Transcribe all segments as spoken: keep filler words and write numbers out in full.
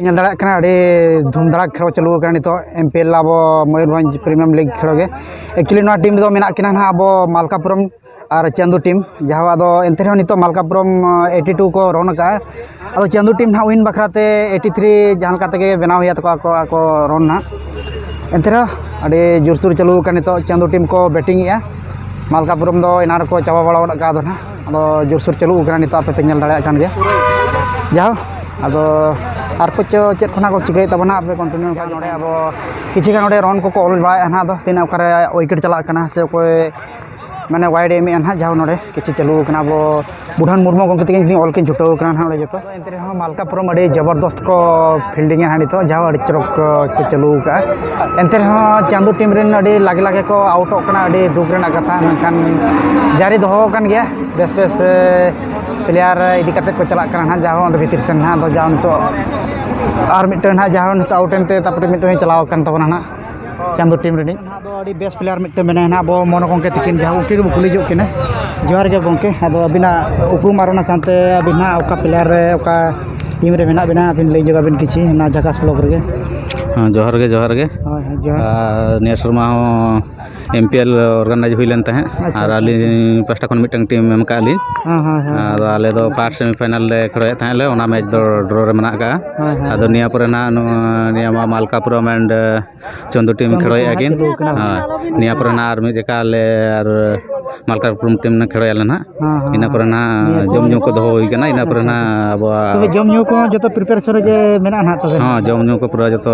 ᱧᱮᱞ ᱫᱟᱲᱮᱭᱟᱜ ᱠᱟᱱᱟ, ᱟᱹᱰᱤ ᱫᱷᱩᱢᱫᱷᱟᱲᱟᱠ ᱠᱷᱮᱞᱳ ᱪᱟᱹᱞᱩ ᱟᱠᱟᱱᱟ ᱱᱤᱛᱚᱜ ᱮᱢ ᱯᱤ ᱮᱞ ᱟᱵᱚ ᱢᱚᱭᱩᱨᱵᱷᱚᱸᱡᱽ ᱯᱨᱤᱢᱤᱭᱟᱢ ᱞᱤᱜᱽ ᱠᱷᱮᱞᱳ ᱜᱮ᱾ Actually ᱱᱚᱣᱟ ᱴᱤᱢ ᱨᱮᱫᱚ ᱢᱮᱱᱟᱜ ᱠᱤᱱᱟ ᱱᱟᱦᱟᱜ ᱟᱵᱚ ᱢᱟᱞᱠᱟᱯᱩᱨᱚᱢ ᱟᱨ ᱪᱟᱸᱫᱩ ᱴᱤᱢ, ᱡᱟᱦᱟᱸ ᱟᱫᱚ ᱮᱱᱛᱮ ᱨᱮᱦᱚᱸ ᱱᱤᱛᱚᱜ ᱢᱟᱞᱠᱟᱯᱩᱨᱚᱢ ᱮᱭᱤᱴᱤ ᱴᱩ ᱠᱚ ᱨᱚᱱ ᱟᱠᱟᱫᱼᱟ᱾ ᱟᱫᱚ ᱪᱟᱸᱫᱩ ᱴᱤᱢ ᱱᱟᱦᱟᱜ ᱣᱤᱱ ᱵᱟᱠᱷᱨᱟ ᱛᱮ ᱮᱭᱤᱴᱤ ᱛᱷᱨᱤ ᱡᱟᱦᱟᱸ ᱞᱮᱠᱟ ᱛᱮᱜᱮ ᱵᱮᱱᱟᱣ ᱦᱩᱭᱩᱜ ᱛᱟᱠᱚᱣᱟ ᱟᱠᱚ, ᱟᱠᱚ ᱨᱚᱱ ᱱᱟᱦᱟᱜ᱾ ᱮᱱᱛᱮ ᱨᱮᱦᱚᱸ ᱟᱹᱰᱤ ᱡᱳᱨᱥᱳᱨ ᱪᱟᱹᱞᱩ ᱟᱠᱟᱱᱟ ᱱᱤᱛᱚᱜ ᱪᱟᱸᱫᱩ ᱴᱤᱢ ᱠᱚ ᱵᱮᱴᱤᱝ ᱮᱜᱼᱟ᱾ ᱢᱟᱞᱠᱟᱯᱩᱨᱚᱢ ᱫᱚ ᱮᱱᱟᱱ ᱨᱮᱠᱚ ᱪᱟᱵᱟ ᱵᱟᱲᱟ ᱜᱚᱫ ᱠᱟᱜᱼᱟ, ᱟᱫᱚ ᱱᱟᱦᱟᱜ ᱟᱫᱚ ᱡᱳᱨᱥᱳᱨ ᱪᱟᱹᱞᱩ ᱟᱠᱟᱱᱟ ᱱᱤᱛᱚᱜ, ᱟᱯᱮ ᱯᱮ ᱧᱮᱞ ᱫᱟᱲᱮᱭᱟᱜ ᱠᱟᱱ ᱜᱮᱭᱟ᱾ ᱡᱟᱦᱳ, ᱟᱫᱚ ᱟᱨ ᱠᱚ ᱪᱮᱫ, ᱪᱮᱫ ᱠᱷᱚᱱᱟᱜ ᱠᱚ ᱪᱤᱠᱟᱹᱭᱮᱫ ᱛᱟᱵᱚᱱᱟ ᱟᱯᱮ ᱠᱚᱱᱴᱤᱱᱤᱭᱩ ᱱᱚᱰᱮ ᱟᱵᱚ ᱠᱤᱪᱷᱩ ᱜᱟᱱ ᱱᱚᱰᱮ ᱨᱚᱱ ᱠᱚᱠᱚ ᱚᱞ ᱵᱟᱲᱟᱭᱮᱫᱼᱟ ᱱᱟᱦᱟᱜ, ᱟᱫᱚ ᱛᱤᱱᱟᱹᱜ ᱚᱠᱟᱨᱮ ᱩᱭᱠᱮᱴ ᱪᱟᱞᱟᱜ ᱠᱟᱱᱟ ᱥᱮ ᱚᱠᱚᱭ ᱢᱟᱱᱮ ᱣᱟᱭᱤᱰ ᱮ ᱮᱢᱮᱜᱼᱟ ᱱᱟᱦᱟᱜ, ᱡᱟᱦᱳ ᱱᱚᱰᱮ ᱠᱤᱪᱷᱩ ᱪᱟᱹᱞᱩ ᱟᱠᱟᱱᱟ᱾ ᱟᱵᱚ ᱵᱩᱰᱷᱟᱹᱱ ᱢᱩᱨᱢᱩ ᱜᱚᱢᱠᱮ ᱛᱟᱹᱠᱤᱱ ᱚᱞ ᱠᱤᱱ ᱪᱷᱩᱴᱟᱹᱣ ᱟᱠᱟᱱᱟ ᱱᱟᱦᱟᱜ ᱚᱸᱰᱮ ᱡᱚᱛᱚ᱾ ᱮᱱᱛᱮ ᱨᱮᱦᱚᱸ ᱢᱟᱞᱠᱟᱯᱩᱨᱚᱢ ᱟᱹᱰᱤ ᱡᱚᱵᱚᱨᱫᱚᱥᱛ ᱠᱚ ᱯᱷᱤᱞᱰᱤᱝ ᱮᱫᱟ ᱱᱤᱛᱚᱜ, ᱡᱟᱦᱳ ᱟᱹᱰᱤ ᱪᱚᱨᱚᱠ ᱠᱚ ᱪᱟᱹᱞᱩ ᱟᱠᱟᱫᱼᱟ᱾ ᱮᱱᱛᱮ ᱨᱮᱦᱚᱸ ᱪᱟᱸᱫᱩ ᱴᱤᱢ ᱨᱮᱱ ᱟᱹᱰᱤ ᱞᱟᱜᱮ ᱞᱟᱜᱮ ᱠᱚ ᱟᱣᱩᱴᱚᱜ ᱠᱟᱱᱟ, ᱟᱹᱰᱤ ᱫᱩᱠ ᱨᱮᱱᱟᱜ ᱠᱟᱛᱷᱟ, ᱢᱮᱱᱠᱷᱟᱱ ᱡᱟᱹᱨᱤ ᱫᱚᱦᱚ ᱟᱠᱟᱱ ᱜᱮᱭᱟ᱾ ᱵᱮᱥ ᱵᱮᱥ ᱯᱞᱮᱭᱟᱨ ᱤᱫᱤ ᱠᱟᱛᱮ ᱠᱚ ᱪᱟᱞᱟᱜ ᱠᱟᱱᱟ ᱱᱟᱦᱟᱜ, ᱡᱟᱦᱳ ᱚᱸᱰᱮ ᱵᱷᱤᱛᱤᱨ ᱥᱮᱱ ᱱᱟᱦᱟᱜ ᱫᱚ ᱡᱟ ᱱᱤᱛᱚᱜ ᱟᱨ ᱢᱤᱫᱴᱮᱱ ᱱᱟᱦᱟᱜ ᱡᱟᱦᱳ ᱱᱤᱛᱚᱜ ᱟᱣᱩᱴ ᱮᱱᱛᱮ ᱛᱟᱨᱯᱚᱨᱮ ᱢᱤᱫᱴᱮᱱ ᱪᱟᱞᱟᱣ ᱟᱠᱟᱱ ᱛᱟᱵᱚᱱᱟ ᱱᱟᱦᱟᱜ ᱪᱟᱸᱫᱩ ᱴᱤᱢ ᱨᱤᱱᱤᱡ᱾ ᱱᱟᱦᱟᱜ ᱫᱚ ᱟᱹᱰᱤ ᱵᱮᱥ ᱯᱞᱮᱭᱟᱨ ᱢᱤᱫᱴᱮᱱ ᱢᱮᱱᱟᱭᱟ ᱱᱟᱦᱟᱜ, ᱟᱵᱚ ᱢᱚᱱᱳ ᱜᱚᱢᱠᱮ ᱛᱤᱠᱤᱱ ᱡᱟᱦᱟᱸ ᱩᱱᱠᱤᱱ ᱜᱮᱵᱚ ᱠᱩᱞᱤ ᱧᱚᱜ ᱠᱤᱱᱟ᱾ ᱡᱚᱦᱟᱨ ᱜᱮ ᱜᱚᱢᱠᱮ, ᱟᱫᱚ ᱟᱹᱵᱤᱱᱟᱜ ᱩᱯᱨᱩᱢ ᱟᱨ ᱚᱱᱟ ᱥᱟᱶᱛᱮ ᱟᱹᱵᱤᱱ ᱱᱟᱦᱟᱜ ᱚᱠᱟ ᱯᱞᱮᱭᱟᱨ ᱨᱮ, ᱚᱠᱟ ᱴᱤᱢ ᱨᱮ ᱢᱮᱱᱟᱜ ᱵᱤᱱᱟ, ᱟᱹᱵᱤᱱ ᱞᱟᱹᱭ ᱧᱚᱜ ᱟᱵᱤᱱ ᱠᱤᱪᱷᱤ ᱚᱱᱟ ᱡᱷᱟᱠᱟᱥ ᱵᱞᱚᱠ ᱨᱮᱜᱮ᱾ ᱦᱮᱸ, ᱡᱚᱦᱟᱨ ᱜᱮ, ᱡᱚᱦᱟᱨ ᱜᱮ᱾ ᱦᱳᱭ, ᱦᱳᱭ, ᱡᱚᱦᱟᱨ᱾ ᱟᱨ ᱱᱤᱭᱟᱹ ᱥᱮᱨᱢᱟ ᱦᱚᱸ ᱮᱢ ᱯᱤ ᱮᱞ ᱚᱨᱜᱟᱱᱟᱭᱤᱡᱽ ᱦᱩᱭ ᱞᱮᱱ ᱛᱟᱦᱮᱸᱫ, ᱟᱪᱪᱷᱟ, ᱟᱨ ᱟᱪᱪᱷᱟ, ᱟᱹᱞᱤᱧ ᱯᱟᱥᱴᱟ ᱠᱷᱚᱱ ᱢᱤᱫᱴᱟᱝ ᱴᱤᱢ ᱮᱢ ᱟᱠᱟᱫ ᱞᱤᱧ᱾ ᱦᱮᱸ, ᱦᱮᱸ, ᱦᱮᱸ, ᱟᱫᱚ ᱦᱮᱸ᱾ ᱟᱞᱮ ᱫᱚ ᱯᱷᱟᱥᱴ ᱥᱮᱢᱤᱯᱷᱟᱭᱱᱟᱞ ᱞᱮ ᱠᱷᱮᱞᱳᱭᱮᱫ ᱛᱟᱦᱮᱸᱫ ᱞᱮ, ᱚᱱᱟ ᱢᱮᱪ ᱫᱚ ᱰᱨᱚ ᱨᱮ ᱢᱮᱱᱟᱜ ᱟᱠᱟᱫᱼᱟ᱾ ᱦᱮᱸ, ᱦᱮᱸ, ᱟᱫᱚ ᱦᱮᱸ᱾ ᱱᱤᱭᱟᱹ ᱯᱚᱨᱮ ᱱᱟᱦᱟᱜ ᱱᱚᱣᱟ, ᱱᱤᱭᱟᱹ ᱢᱟ ᱢᱟᱞᱠᱟᱯᱩᱨᱚᱢ and ᱪᱚᱱᱫᱩ ᱴᱤᱢ ᱪᱚᱱᱫᱩ ᱠᱷᱮᱞᱳᱭᱮᱫᱼᱟ ᱴᱤᱢ ᱠᱤᱱ᱾ ᱦᱟᱸᱜ ᱪᱟᱹᱞᱩ ᱟᱠᱟᱱᱟ᱾ ᱦᱳᱭ᱾ ᱱᱤᱭᱟᱹ ᱯᱚᱨᱮ ᱱᱟᱦᱟᱜ ᱟᱨ ᱢᱤᱫ ᱡᱚᱠᱷᱟ ᱟᱞᱮ ᱟᱨ ᱢᱟᱞᱠᱟᱯᱩᱨᱚᱢ ᱴᱤᱢ ᱞᱮ ᱠᱷᱮᱞᱳᱭᱟ ᱞᱮ ᱱᱟᱦᱟᱜ᱾ ᱦᱮᱸ, ᱦᱮᱸ, ᱤᱱᱟᱹ ᱦᱮᱸ᱾ ᱯᱚᱨᱮ ᱱᱟᱦᱟᱜ ᱱᱤᱭᱟᱹ ᱯᱚᱨᱮ ᱡᱚᱢ ᱧᱩ ᱠᱚ ᱫᱚᱦᱚ ᱦᱩᱭ ᱠᱟᱱᱟ, ᱤᱱᱟᱹ ᱯᱚᱨᱮ ᱟᱪᱪᱷᱟ, ᱱᱟᱦᱟᱜ ᱟᱪᱪᱷᱟ᱾ ᱟᱵᱚᱣᱟᱜ ᱛᱚᱵᱮ ᱡᱚᱢ ᱧᱩ ᱠᱚᱦᱚᱸ ᱡᱚᱛᱚ ᱯᱨᱤᱯᱟᱨᱮᱥᱚᱱ ᱨᱮᱜᱮ ᱢᱮᱱᱟᱜᱼᱟ ᱱᱟᱦᱟᱜ ᱛᱚᱵᱮ? ᱦᱮᱸ, ᱡᱚᱢ ᱧᱩ ᱠᱚ ᱯᱩᱨᱟᱹ ᱡᱚᱛᱚ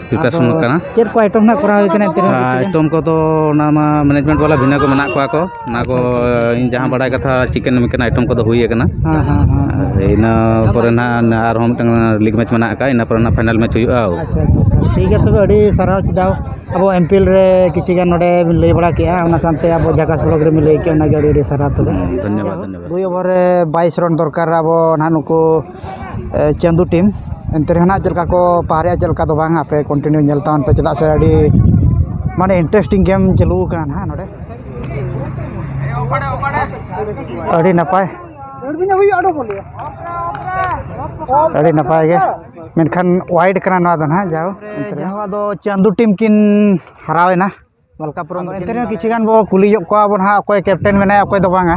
ᱯᱨᱤᱯᱟᱨᱮᱥᱚᱱ ᱟᱫᱚ ᱠᱟᱱᱟ᱾ ᱪᱮᱫ ᱠᱚ ᱟᱭᱴᱮᱢ ᱱᱟᱦᱟᱜ ᱠᱚᱨᱟᱣ ᱦᱩᱭ ᱠᱟᱱᱟ ᱮᱱᱛᱮ ᱨᱮᱦᱚᱸ ᱦᱮᱸ, ᱠᱤᱪᱷᱩ ᱜᱟᱱ? ᱟᱭᱴᱮᱢ ᱠᱚᱫᱚ ᱚᱱᱟ ᱢᱟ ᱢᱮᱱᱮᱡᱽᱢᱮᱱᱴ ᱵᱟᱞᱟ ᱵᱷᱤᱱᱟᱹ ᱠᱚ ᱢᱮᱱᱟᱜ ᱠᱚᱣᱟ ᱠᱚ, ᱚᱱᱟ ᱠᱚ ᱟᱪᱪᱷᱟ, ᱟᱪᱪᱷᱟ, ᱟᱪᱪᱷᱟ, ᱤᱧ ᱡᱟᱦᱟᱸ ᱟᱪᱪᱷᱟ᱾ ᱵᱟᱲᱟᱭ ᱠᱟᱛᱷᱟ ᱪᱤᱠᱮᱱ ᱢᱤᱠᱮᱱ ᱟᱭᱴᱮᱢ ᱠᱚᱫᱚ ᱦᱩᱭ ᱟᱠᱟᱱᱟ᱾ ᱦᱮᱸ, ᱦᱮᱸ, ᱦᱮᱸ, ᱟᱨ ᱦᱮᱸ᱾ ᱤᱱᱟᱹ ᱯᱚᱨᱮ ᱱᱟᱦᱟᱜ ᱟᱨᱦᱚᱸ ᱢᱤᱫᱴᱟᱝ ᱞᱤᱜᱽ ᱢᱮᱪ ᱢᱮᱱᱟᱜ ᱟᱠᱟᱫ, ᱤᱱᱟᱹ ᱯᱚᱨᱮ ᱱᱟᱦᱟᱜ ᱯᱷᱟᱭᱱᱟᱞ ᱢᱮᱪ ᱦᱩᱭᱩᱜᱼᱟ᱾ ᱟᱪᱪᱷᱟ, ᱟᱪᱪᱷᱟ, ᱟᱪᱪᱷᱟ᱾ ᱴᱷᱤᱠ ᱜᱮᱭᱟ, ᱛᱚᱵᱮ ᱟᱹᱰᱤ ᱥᱟᱨᱦᱟᱣ ᱪᱮᱫᱟᱣ ᱟᱵᱚ ᱮᱢ ᱯᱤ ᱮᱞ ᱨᱮ ᱠᱤᱪᱷᱤ ᱜᱟᱱ ᱱᱚᱰᱮ ᱵᱤᱱ ᱞᱟᱹᱭ ᱵᱟᱲᱟ ᱠᱮᱜᱼᱟ, ᱚᱱᱟ ᱥᱟᱶᱛᱮ ᱟᱵᱚ ᱡᱷᱟᱠᱟᱥ ᱵᱞᱚᱠ ᱨᱮᱵᱤᱱ ᱞᱟᱹᱭ ᱠᱮᱜᱼᱟ, ᱚᱱᱟᱜᱮ ᱟᱹᱰᱤ ᱟᱹᱰᱤ ᱥᱟᱨᱦᱟᱣ ᱛᱚᱵᱮ᱾ ᱦᱩᱸ, ᱫᱷᱚᱱᱭᱚᱵᱟᱫ, ᱫᱷᱚᱱᱭᱚᱵᱟᱫ᱾ ᱫᱩᱭ ᱳᱵᱷᱟᱨ ᱨᱮ ᱵᱟᱭᱤᱥ ᱨᱟᱱ ᱫᱚᱨᱠᱟᱨ ᱟᱵᱚ ᱱᱟᱦᱟᱜ ᱱᱩᱠᱩ, ᱮ, ᱪᱟᱸᱫᱩ ᱴᱤᱢ᱾ ᱮᱱᱛᱮ ᱨᱮᱦᱚᱸ ᱱᱟᱦᱟᱜ ᱪᱮᱫ ᱞᱮᱠᱟ ᱠᱚ ᱯᱟᱦᱟᱨᱮᱜᱼᱟ, ᱪᱮᱫ ᱞᱮᱠᱟ ᱫᱚ ᱵᱟᱝ, ᱟᱯᱮ ᱠᱚᱱᱴᱤᱱᱤᱭᱩ ᱧᱮᱞ ᱛᱟᱵᱚᱱ ᱯᱮ, ᱪᱮᱫᱟᱜ ᱥᱮ ᱟᱹᱰᱤ ᱢᱟᱱᱮ ᱤᱱᱴᱟᱨᱮᱥᱴᱤᱝ ᱜᱮᱢ ᱪᱟᱹᱞᱩ ᱟᱠᱟᱱᱟ ᱱᱟᱦᱟᱜ ᱱᱚᱰᱮ᱾ ᱟᱹᱰᱤ ᱱᱟᱯᱟᱭ᱾ ᱟᱹᱰᱤ ᱱᱟᱯᱟᱭ ᱜᱮ, ᱢᱮᱱᱠᱷᱟᱱ ᱣᱟᱭᱤᱰ ᱠᱟᱱᱟ ᱱᱚᱣᱟ ᱫᱚ ᱱᱟᱦᱟᱜ᱾ ᱡᱟᱣ ᱮᱱᱛᱮ ᱨᱮᱦᱚᱸ ᱡᱟᱦᱟᱸ ᱫᱚ ᱪᱟᱸᱫᱩ ᱴᱤᱢ ᱠᱤᱱ ᱦᱟᱨᱟᱣ ᱮᱱᱟ ᱢᱟᱞᱠᱟᱯᱩᱨ᱾ ᱟᱫᱚ ᱮᱱᱛᱮ ᱨᱮᱦᱚᱸ ᱠᱤᱪᱷᱩ ᱜᱟᱱ ᱵᱚ ᱠᱩᱞᱤ ᱧᱚᱜ ᱠᱚᱣᱟ ᱵᱚ ᱱᱟᱦᱟᱜ, ᱚᱠᱚᱭ ᱠᱮᱯᱴᱮᱱ ᱢᱮᱱᱟᱭᱟ, ᱚᱠᱚᱭ ᱫᱚ ᱵᱟᱝᱟ᱾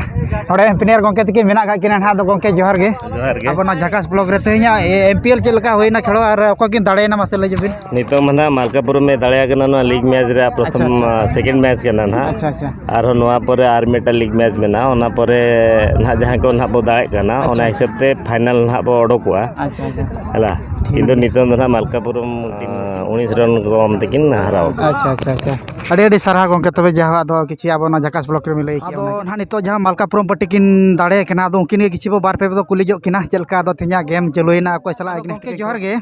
ᱱᱚᱰᱮ ᱮᱢᱯᱤᱱᱤᱭᱟᱨ ᱜᱚᱢᱠᱮ ᱛᱟᱹᱠᱤᱱ ᱢᱮᱱᱟᱜ ᱠᱟᱜ ᱠᱤᱱᱟ ᱱᱟᱦᱟᱜ᱾ ᱟᱫᱚ ᱜᱚᱢᱠᱮ, ᱡᱚᱦᱟᱨ ᱜᱮ᱾ ᱡᱚᱦᱟᱨ ᱜᱮ᱾ ᱟᱵᱚ ᱱᱚᱣᱟ ᱡᱷᱟᱠᱟᱥ ᱵᱞᱚᱠ ᱨᱮ ᱛᱮᱦᱮᱧᱟᱜ ᱮ-, ᱮᱢ ᱯᱤ ᱮᱞ ᱪᱮᱫ ᱞᱮᱠᱟ ᱦᱩᱭᱱᱟ ᱠᱷᱮᱞᱳ ᱟᱨ ᱚᱠᱚᱭ ᱠᱤᱱ ᱫᱟᱲᱮᱭᱮᱱᱟ, ᱢᱟᱥᱮ ᱞᱟᱹᱭ ᱧᱚᱜ ᱵᱤᱱ? ᱱᱤᱛᱚᱝ ᱢᱟ ᱱᱟᱦᱟᱜ ᱢᱟᱞᱠᱟᱯᱩᱨ ᱢᱮ ᱫᱟᱲᱮᱭᱟ ᱠᱟᱱᱟ, ᱱᱚᱣᱟ ᱞᱤᱜᱽ ᱢᱮᱪ ᱨᱮ ᱯᱨᱚᱛᱷᱚᱢ, ᱟᱪᱪᱷᱟ, ᱟᱪᱪᱷᱟ᱾ ᱟ, ᱥᱮᱠᱮᱱᱰ ᱢᱮᱪ ᱠᱟᱱᱟ ᱱᱟᱦᱟᱜ᱾ ᱟᱪᱪᱷᱟ, ᱟᱪᱪᱷᱟ᱾ ᱟᱨᱦᱚᱸ ᱱᱚᱣᱟ ᱯᱚᱨᱮ ᱟᱨ ᱢᱤᱫᱴᱟᱝ ᱞᱤᱜᱽ ᱢᱮᱪ ᱢᱮᱱᱟᱜᱼᱟ, ᱚᱱᱟ ᱯᱚᱨᱮ ᱱᱟᱦᱟᱜ ᱡᱟᱦᱟᱸ ᱠᱚ ᱱᱟᱦᱟᱜ ᱵᱚ ᱫᱟᱲᱮᱜ ᱠᱟᱱᱟ, ᱟᱪᱪᱷᱟ᱾ ᱚᱱᱟ ᱦᱤᱥᱟᱹᱵ ᱛᱮ ᱯᱷᱟᱭᱱᱟᱞ ᱱᱟᱦᱟᱜ ᱵᱚ ᱚᱰᱚᱠᱚᱜᱼᱟ᱾ ᱟᱪᱪᱷᱟ, ᱟᱪᱪᱷᱟ᱾ ᱦᱮᱞᱟ, ᱴᱷᱤᱠ ᱠᱤᱱᱛᱩ ᱜᱮᱭᱟ᱾ ᱱᱤᱛᱚᱝ ᱫᱚ ᱱᱟᱦᱟᱜ ᱢᱟᱞᱠᱟᱯᱩᱨ ᱴᱤᱢ ᱩᱱᱤᱥ ᱨᱟᱱ ᱠᱚᱢ ᱛᱮᱠᱤᱱ ᱦᱟᱨᱟᱣ ᱠᱟᱱᱟ᱾ ᱟᱪᱪᱷᱟ, ᱟᱪᱪᱷᱟ, ᱟᱪᱪᱷᱟ᱾ ᱟᱹᱰᱤ ᱟᱹᱰᱤ ᱥᱟᱨᱦᱟᱣ ᱜᱚᱢᱠᱮ, ᱛᱚᱵᱮ ᱡᱟᱦᱟᱸ ᱟᱫᱚ ᱠᱤᱪᱷᱩ ᱟᱵᱚ ᱱᱚᱣᱟ ᱡᱷᱟᱠᱟᱥ ᱵᱞᱚᱠ ᱨᱮ ᱞᱟᱹᱭ ᱠᱮᱜᱼᱟ ᱟᱫᱚ ᱚᱱᱟᱜᱮ᱾ ᱱᱟᱦᱟᱜ ᱱᱤᱛᱚᱜ ᱡᱟᱦᱟᱸ ᱢᱟᱞᱠᱟᱯᱩᱨ ᱯᱟᱴᱤ ᱠᱤᱱ ᱫᱟᱲᱮ ᱠᱟᱱᱟ, ᱟᱫᱚ ᱩᱱᱠᱤᱱ ᱜᱮ ᱠᱤᱪᱷᱩ ᱵᱚ ᱵᱟᱨ ᱯᱮ ᱵᱚ ᱠᱩᱞᱤ ᱧᱚᱜ ᱠᱤᱱᱟ, ᱪᱮᱫ ᱞᱮᱠᱟ ᱟᱫᱚ ᱛᱮᱦᱮᱧᱟᱜ ᱜᱮᱢ ᱪᱟᱹᱞᱩᱭᱮᱱᱟ, ᱚᱠᱚᱭ ᱥᱟᱞᱟᱜ ᱟᱹᱠᱤᱱ ᱜᱚᱢᱠᱮ, ᱠᱟᱹᱴᱤᱡ? ᱡᱚᱦᱟᱨ ᱜᱮ᱾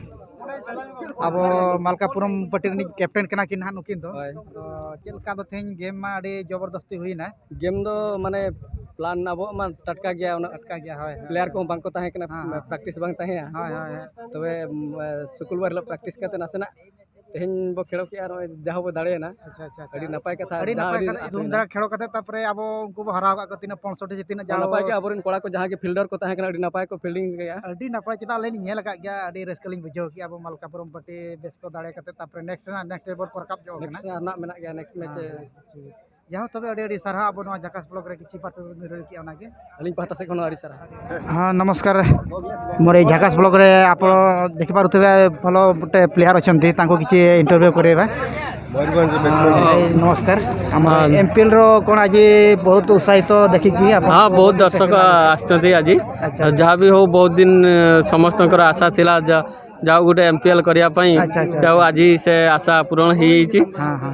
ᱟᱵᱚ ᱢᱟᱞᱠᱟᱯᱩᱨᱚᱢ ᱯᱟᱴᱤ ᱨᱤᱱᱤᱡ ᱠᱮᱯᱴᱮᱱ ᱠᱟᱱᱟ ᱠᱤᱱ ᱱᱟᱦᱟᱜ ᱱᱩᱠᱤᱱ ᱫᱚ᱾ ᱦᱳᱭ᱾ ᱟᱫᱚ ᱪᱮᱫ ᱞᱮᱠᱟ ᱫᱚ ᱛᱮᱦᱮᱧ ᱜᱮᱢ ᱢᱟ ᱟᱹᱰᱤ ᱡᱚᱵᱚᱨᱫᱚᱥᱛᱤ ᱦᱩᱭᱱᱟ? ᱜᱮᱢ ᱫᱚ ᱢᱟᱱᱮ ᱯᱞᱟᱱ ᱟᱵᱚᱣᱟᱜ ᱢᱟ ᱴᱟᱴᱠᱟ ᱜᱮᱭᱟ, ᱩᱱᱟᱹᱜ ᱴᱟᱴᱠᱟ ᱜᱮᱭᱟ, ᱦᱳᱭ, ᱦᱳᱭ᱾ ᱯᱞᱮᱭᱟᱨ ᱠᱚᱦᱚᱸ ᱵᱟᱝ ᱠᱚ ᱛᱟᱦᱮᱸ ᱠᱟᱱᱟ, ᱦᱮᱸ, ᱦᱮᱸ᱾ ᱯᱨᱮᱠᱴᱤᱥ ᱵᱟᱝ ᱛᱟᱦᱮᱸᱭᱟ᱾ ᱦᱳᱭ, ᱦᱳᱭ, ᱦᱳᱭ᱾ ᱛᱚᱵᱮ, ᱩᱢ, ᱥᱩᱠᱩᱞᱵᱟᱨ ᱦᱤᱞᱳᱜ ᱯᱨᱮᱠᱴᱤᱥ ᱠᱟᱛᱮ ᱱᱟᱥᱮᱱᱟᱜ ᱛᱮᱦᱮᱧ ᱵᱚ ᱠᱷᱮᱞᱳ ᱠᱮᱜᱼᱟ, ᱱᱚᱜᱼᱚᱭ ᱡᱟᱦᱟᱸ ᱵᱚ ᱫᱟᱲᱮᱭᱮᱱᱟ᱾ ᱟᱪᱪᱷᱟ, ᱟᱪᱪᱷᱟ, ᱟᱪᱪᱷᱟ᱾ ᱟᱹᱰᱤ ᱱᱟᱯᱟᱭ ᱠᱟᱛᱷᱟ, ᱟᱹᱰᱤ ᱱᱟᱯᱟᱭ ᱡᱟᱦᱟᱸ ᱠᱟᱛᱷᱟ, ᱟᱹᱰᱤ ᱫᱷᱩᱢ ᱟᱥᱟᱭᱮᱱᱟ᱾ ᱫᱷᱟᱨᱟ ᱠᱷᱮᱞᱳ ᱠᱟᱛᱮ, ᱛᱟᱨᱯᱚᱨᱮ ᱟᱵᱚ ᱩᱱᱠᱩ ᱵᱚ ᱦᱟᱨᱟᱣ ᱠᱟᱜ ᱠᱚᱣᱟ ᱛᱤᱱᱟᱹᱜ ᱯᱚᱸᱭᱥᱚᱴᱴᱤ ᱥᱮ ᱛᱤᱱᱟᱹᱜ ᱡᱟᱣ᱾ ᱱᱟᱯᱟᱭ ᱜᱮ, ᱟᱵᱚᱨᱮᱱ ᱠᱚᱲᱟ ᱠᱚ ᱡᱟᱦᱟᱸ ᱜᱮ ᱯᱷᱤᱞᱰᱟᱨ ᱠᱚ ᱛᱟᱦᱮᱸ ᱠᱟᱱᱟ, ᱟᱹᱰᱤ ᱱᱟᱯᱟᱭ ᱠᱚ ᱯᱷᱤᱞᱰᱤᱝ ᱠᱮᱜᱼᱟ᱾ ᱟᱹᱰᱤ ᱱᱟᱯᱟᱭ, ᱪᱮᱫᱟᱜ ᱟᱞᱮ ᱞᱤᱧ ᱧᱮᱞ ᱟᱠᱟᱫ ᱜᱮᱭᱟ, ᱟᱹᱰᱤ ᱨᱟᱹᱥᱠᱟᱹ ᱞᱤᱧ ᱵᱩᱡᱷᱟᱹᱣ ᱠᱮᱜᱼᱟ ᱟᱵᱚ ᱢᱟᱞᱠᱟᱯᱩᱨᱚᱢ ᱯᱟᱴᱤ ᱵᱮᱥ ᱠᱚ ᱫᱟᱲᱮ ᱠᱟᱛᱮ, ᱛᱟᱨᱯᱚᱨᱮ ᱱᱮᱠᱥᱴ ᱨᱮᱱᱟᱜ, ᱱᱮᱠᱥᱴ ᱨᱮ ᱵᱚᱞ ᱠᱚ ᱨᱟᱠᱟᱵ ᱧᱚᱜ ᱠᱟᱱᱟ᱾ ᱱᱮᱠᱥᱴ ᱨᱮᱱᱟᱜ ᱢᱮᱱᱟᱜ ᱜᱮᱭᱟ, ᱱᱮᱠᱥᱴ ᱢᱮᱪ᱾ ᱦᱮᱸ, ᱦᱮᱸ, ᱴᱷᱤᱠ ᱜᱮᱭᱟ᱾ ᱡᱟᱭᱦᱳᱠ, ᱛᱚᱵᱮ ᱟᱹᱰᱤ ᱟᱹᱰᱤ ᱥᱟᱨᱦᱟᱣ ᱟᱵᱚ ᱱᱚᱣᱟ ᱡᱷᱟᱠᱟᱥ ᱵᱞᱚᱠ ᱨᱮ ᱠᱤᱪᱷᱩ ᱯᱟᱨᱴᱤᱥᱤᱯᱮᱴ ᱠᱮᱜᱼᱟ ᱚᱱᱟᱜᱮ᱾ ᱟᱹᱞᱤᱧ ᱯᱟᱦᱴᱟ ᱥᱮᱫ ᱠᱷᱚᱱ ᱦᱚᱸ ᱟᱹᱰᱤ ᱥᱟᱨᱦᱟᱣ᱾ ହଁ, ନମସ୍କାର। ମୋର ଏଇ ଝାକାସ ବ୍ଲକରେ ଆପଣ ଦେଖିପାରୁଥିବେ, ଭଲ ଗୋଟେ ପ୍ଲେୟାର ଅଛନ୍ତି, ତାଙ୍କୁ କିଛି ଇଣ୍ଟରଭ୍ୟୁ କରେଇବା। ମୟୂରଭଞ୍ଜ ବେତନଟି। ଏଇ ନମସ୍କାର। ଆମର ହଁ। ଏମ୍ପିଏଲର କ'ଣ ଆଜି ବହୁତ ଉତ୍ସାହିତ ଦେଖିକି ଆପଣ ହଁ, ବହୁତ ଦର୍ଶକ ଆସିଛନ୍ତି ଆଜି। ଆଚ୍ଛା। ଯାହା ବି ହଉ, ବହୁତ ଦିନ, ଏ, ସମସ୍ତଙ୍କର ଆଶା ଥିଲା, ଯା-, ଯାହା ହଉ, ଗୋଟେ ଏମ୍ପିଏଲ କରିବା ପାଇଁ, ଆଚ୍ଛା, ଆଚ୍ଛା, ଯାହା ହଉ, ଆଚ୍ଛା। ଆଜି ସେ ଆଶା ପୂରଣ ହେଇଯାଇଛି। ହଁ, ହଁ।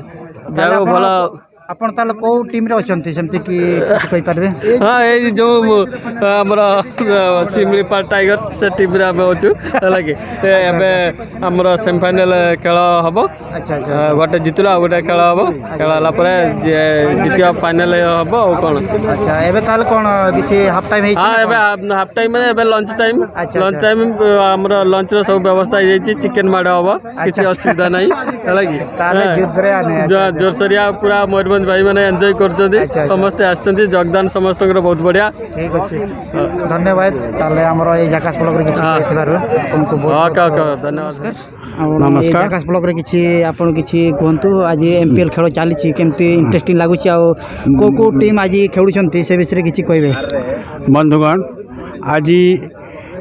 ଯାହା ତାହେଲେ ହଉ, ଆପଣ, ଭଲ। ଆପଣ ତାହେଲେ କୋଉ ଟିମରେ ଅଛନ୍ତି, ସେମିତି କି କିଛି କହିପାରିବେ? ହଁ, ଏଇ ଯୋଉ, ଆମର, ଅ, ଶିମିଳିପାଳ ଟାଇଗର୍ସ, ସେ ଟିମରେ ଆମେ ଅଛୁ, ହେଲା କି? ଏ, ଆଚ୍ଛା, ଏବେ ଆଚ୍ଛା। ଆମର ସେମିଫାଇନାଲ ଖେଳ ହବ। ଆଚ୍ଛା, ଆଚ୍ଛା, ଅ, ଆଚ୍ଛା। ଗୋଟେ ଜିତିଲୁ, ଆଉ ଗୋଟେ ଖେଳ ହବ। ଆଚ୍ଛା। ଖେଳ ହେଲା ପରେ ଯିଏ ଜିତିବ ଫାଇନାଲ ହବ, ଆଉ କ'ଣ। ଆଚ୍ଛା, ଏବେ ତାହେଲେ କ'ଣ କିଛି ହାଫ୍ ଟାଇମ୍ ହେଇଛି ହଁ, ନା ଏବେ କ'ଣ? ହାଫ୍, ହାଫ୍ ଟାଇମ୍ ମାନେ ଏବେ ଲଞ୍ଚ ଟାଇମ୍। ଆଚ୍ଛା, ଲଞ୍ଚ ଆଚ୍ଛା। ଟାଇମ୍, ଅ, ଆମର ଲଞ୍ଚର ସବୁ ବ୍ୟବସ୍ଥା ହେଇଯାଇଛି, ଚିକେନ ମାଡ଼ ହବ, କିଛି ଆଚ୍ଛା। ଅସୁବିଧା ନାହିଁ, ହେଲା କି? ତାହେଲେ ହଁ। ଜୋରଦାରିଆ ଆନେ, ଆଚ୍ଛା, ଜୋ-, ଆଚ୍ଛା। ଜୋରସୋରିଆ ପୁରା ମୟୂରଭଞ୍ଜ ଭାଇମାନେ ଏନ୍ଜୟ କରୁଛନ୍ତି। ଆଚ୍ଛା, ଆଚ୍ଛା। ସମସ୍ତେ ଆସିଛନ୍ତି, ଯୋଗଦାନ ସମସ୍ତଙ୍କର ବହୁତ ବଢ଼ିଆ। ଠିକ୍ ଅଛି, ଧନ୍ୟବାଦ। ତାହେଲେ ଆମର ଏଇ ଜାକାସ ବ୍ଲଗରେ କିଛି ହଁ। କହିଥିବାରୁ ଆପଣଙ୍କୁ ବହୁତ ଓକେ, ବହୁତ ଓକେ, ଧନ୍ୟବାଦ। ନମସ୍କାର। ଆଉ ନମସ୍କାର। ଏଇ ଜାକାସ ବ୍ଲଗରେ କିଛି ଆପଣ କିଛି କୁହନ୍ତୁ, ଆଜି ଏମ୍ପିଏଲ୍ ଖେଳ ଚାଲିଛି, କେମିତି ଇଣ୍ଟରେଷ୍ଟିଂ ଲାଗୁଛି, ଆଉ କୋଉ କୋଉ ଟିମ୍ ଆଜି ଖେଳୁଛନ୍ତି ସେ ବିଷୟରେ କିଛି କହିବେ? ବନ୍ଧୁଗଣ, ଆଜି